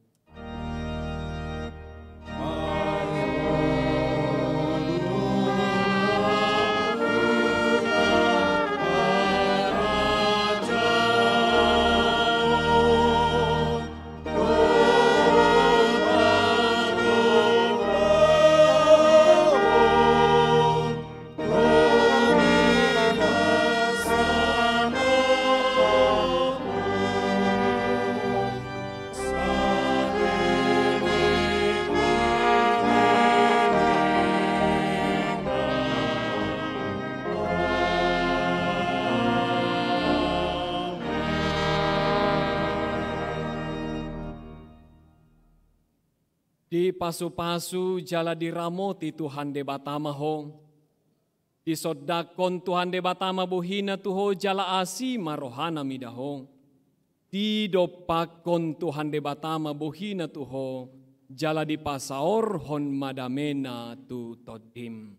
Dipasupasu jala diramoti Tuhan Debata ma ho. Disondangkon Tuhan Debata ma bohina tu ho jala asi ma rohana mida ho. Didompakkon Tuhan Debata ma bohina tu ho jala dipasaorhon ma damena tu tondim.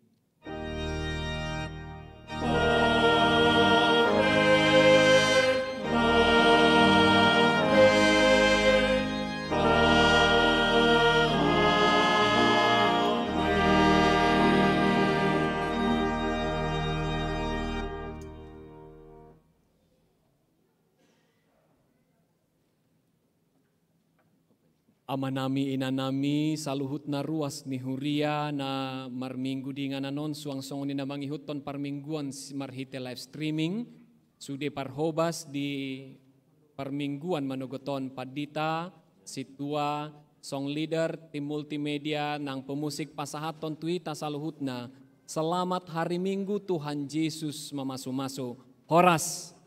Amanami, inanami, saluhutna ruas ni huria na marminggu di inganan on, suang songon i na mangihuthon parmingguan si-, marhite live streaming, sude parhobas di parmingguan manogot on, pandita, sintua, song leader, tim multimedia, nang pemusik, pasahathon tu hita saluhutna. Selamat hari Minggu, Tuhan Yesus mamasu-masu. Horas.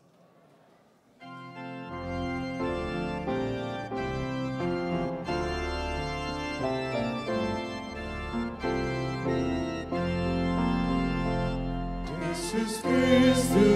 Jesus Kristus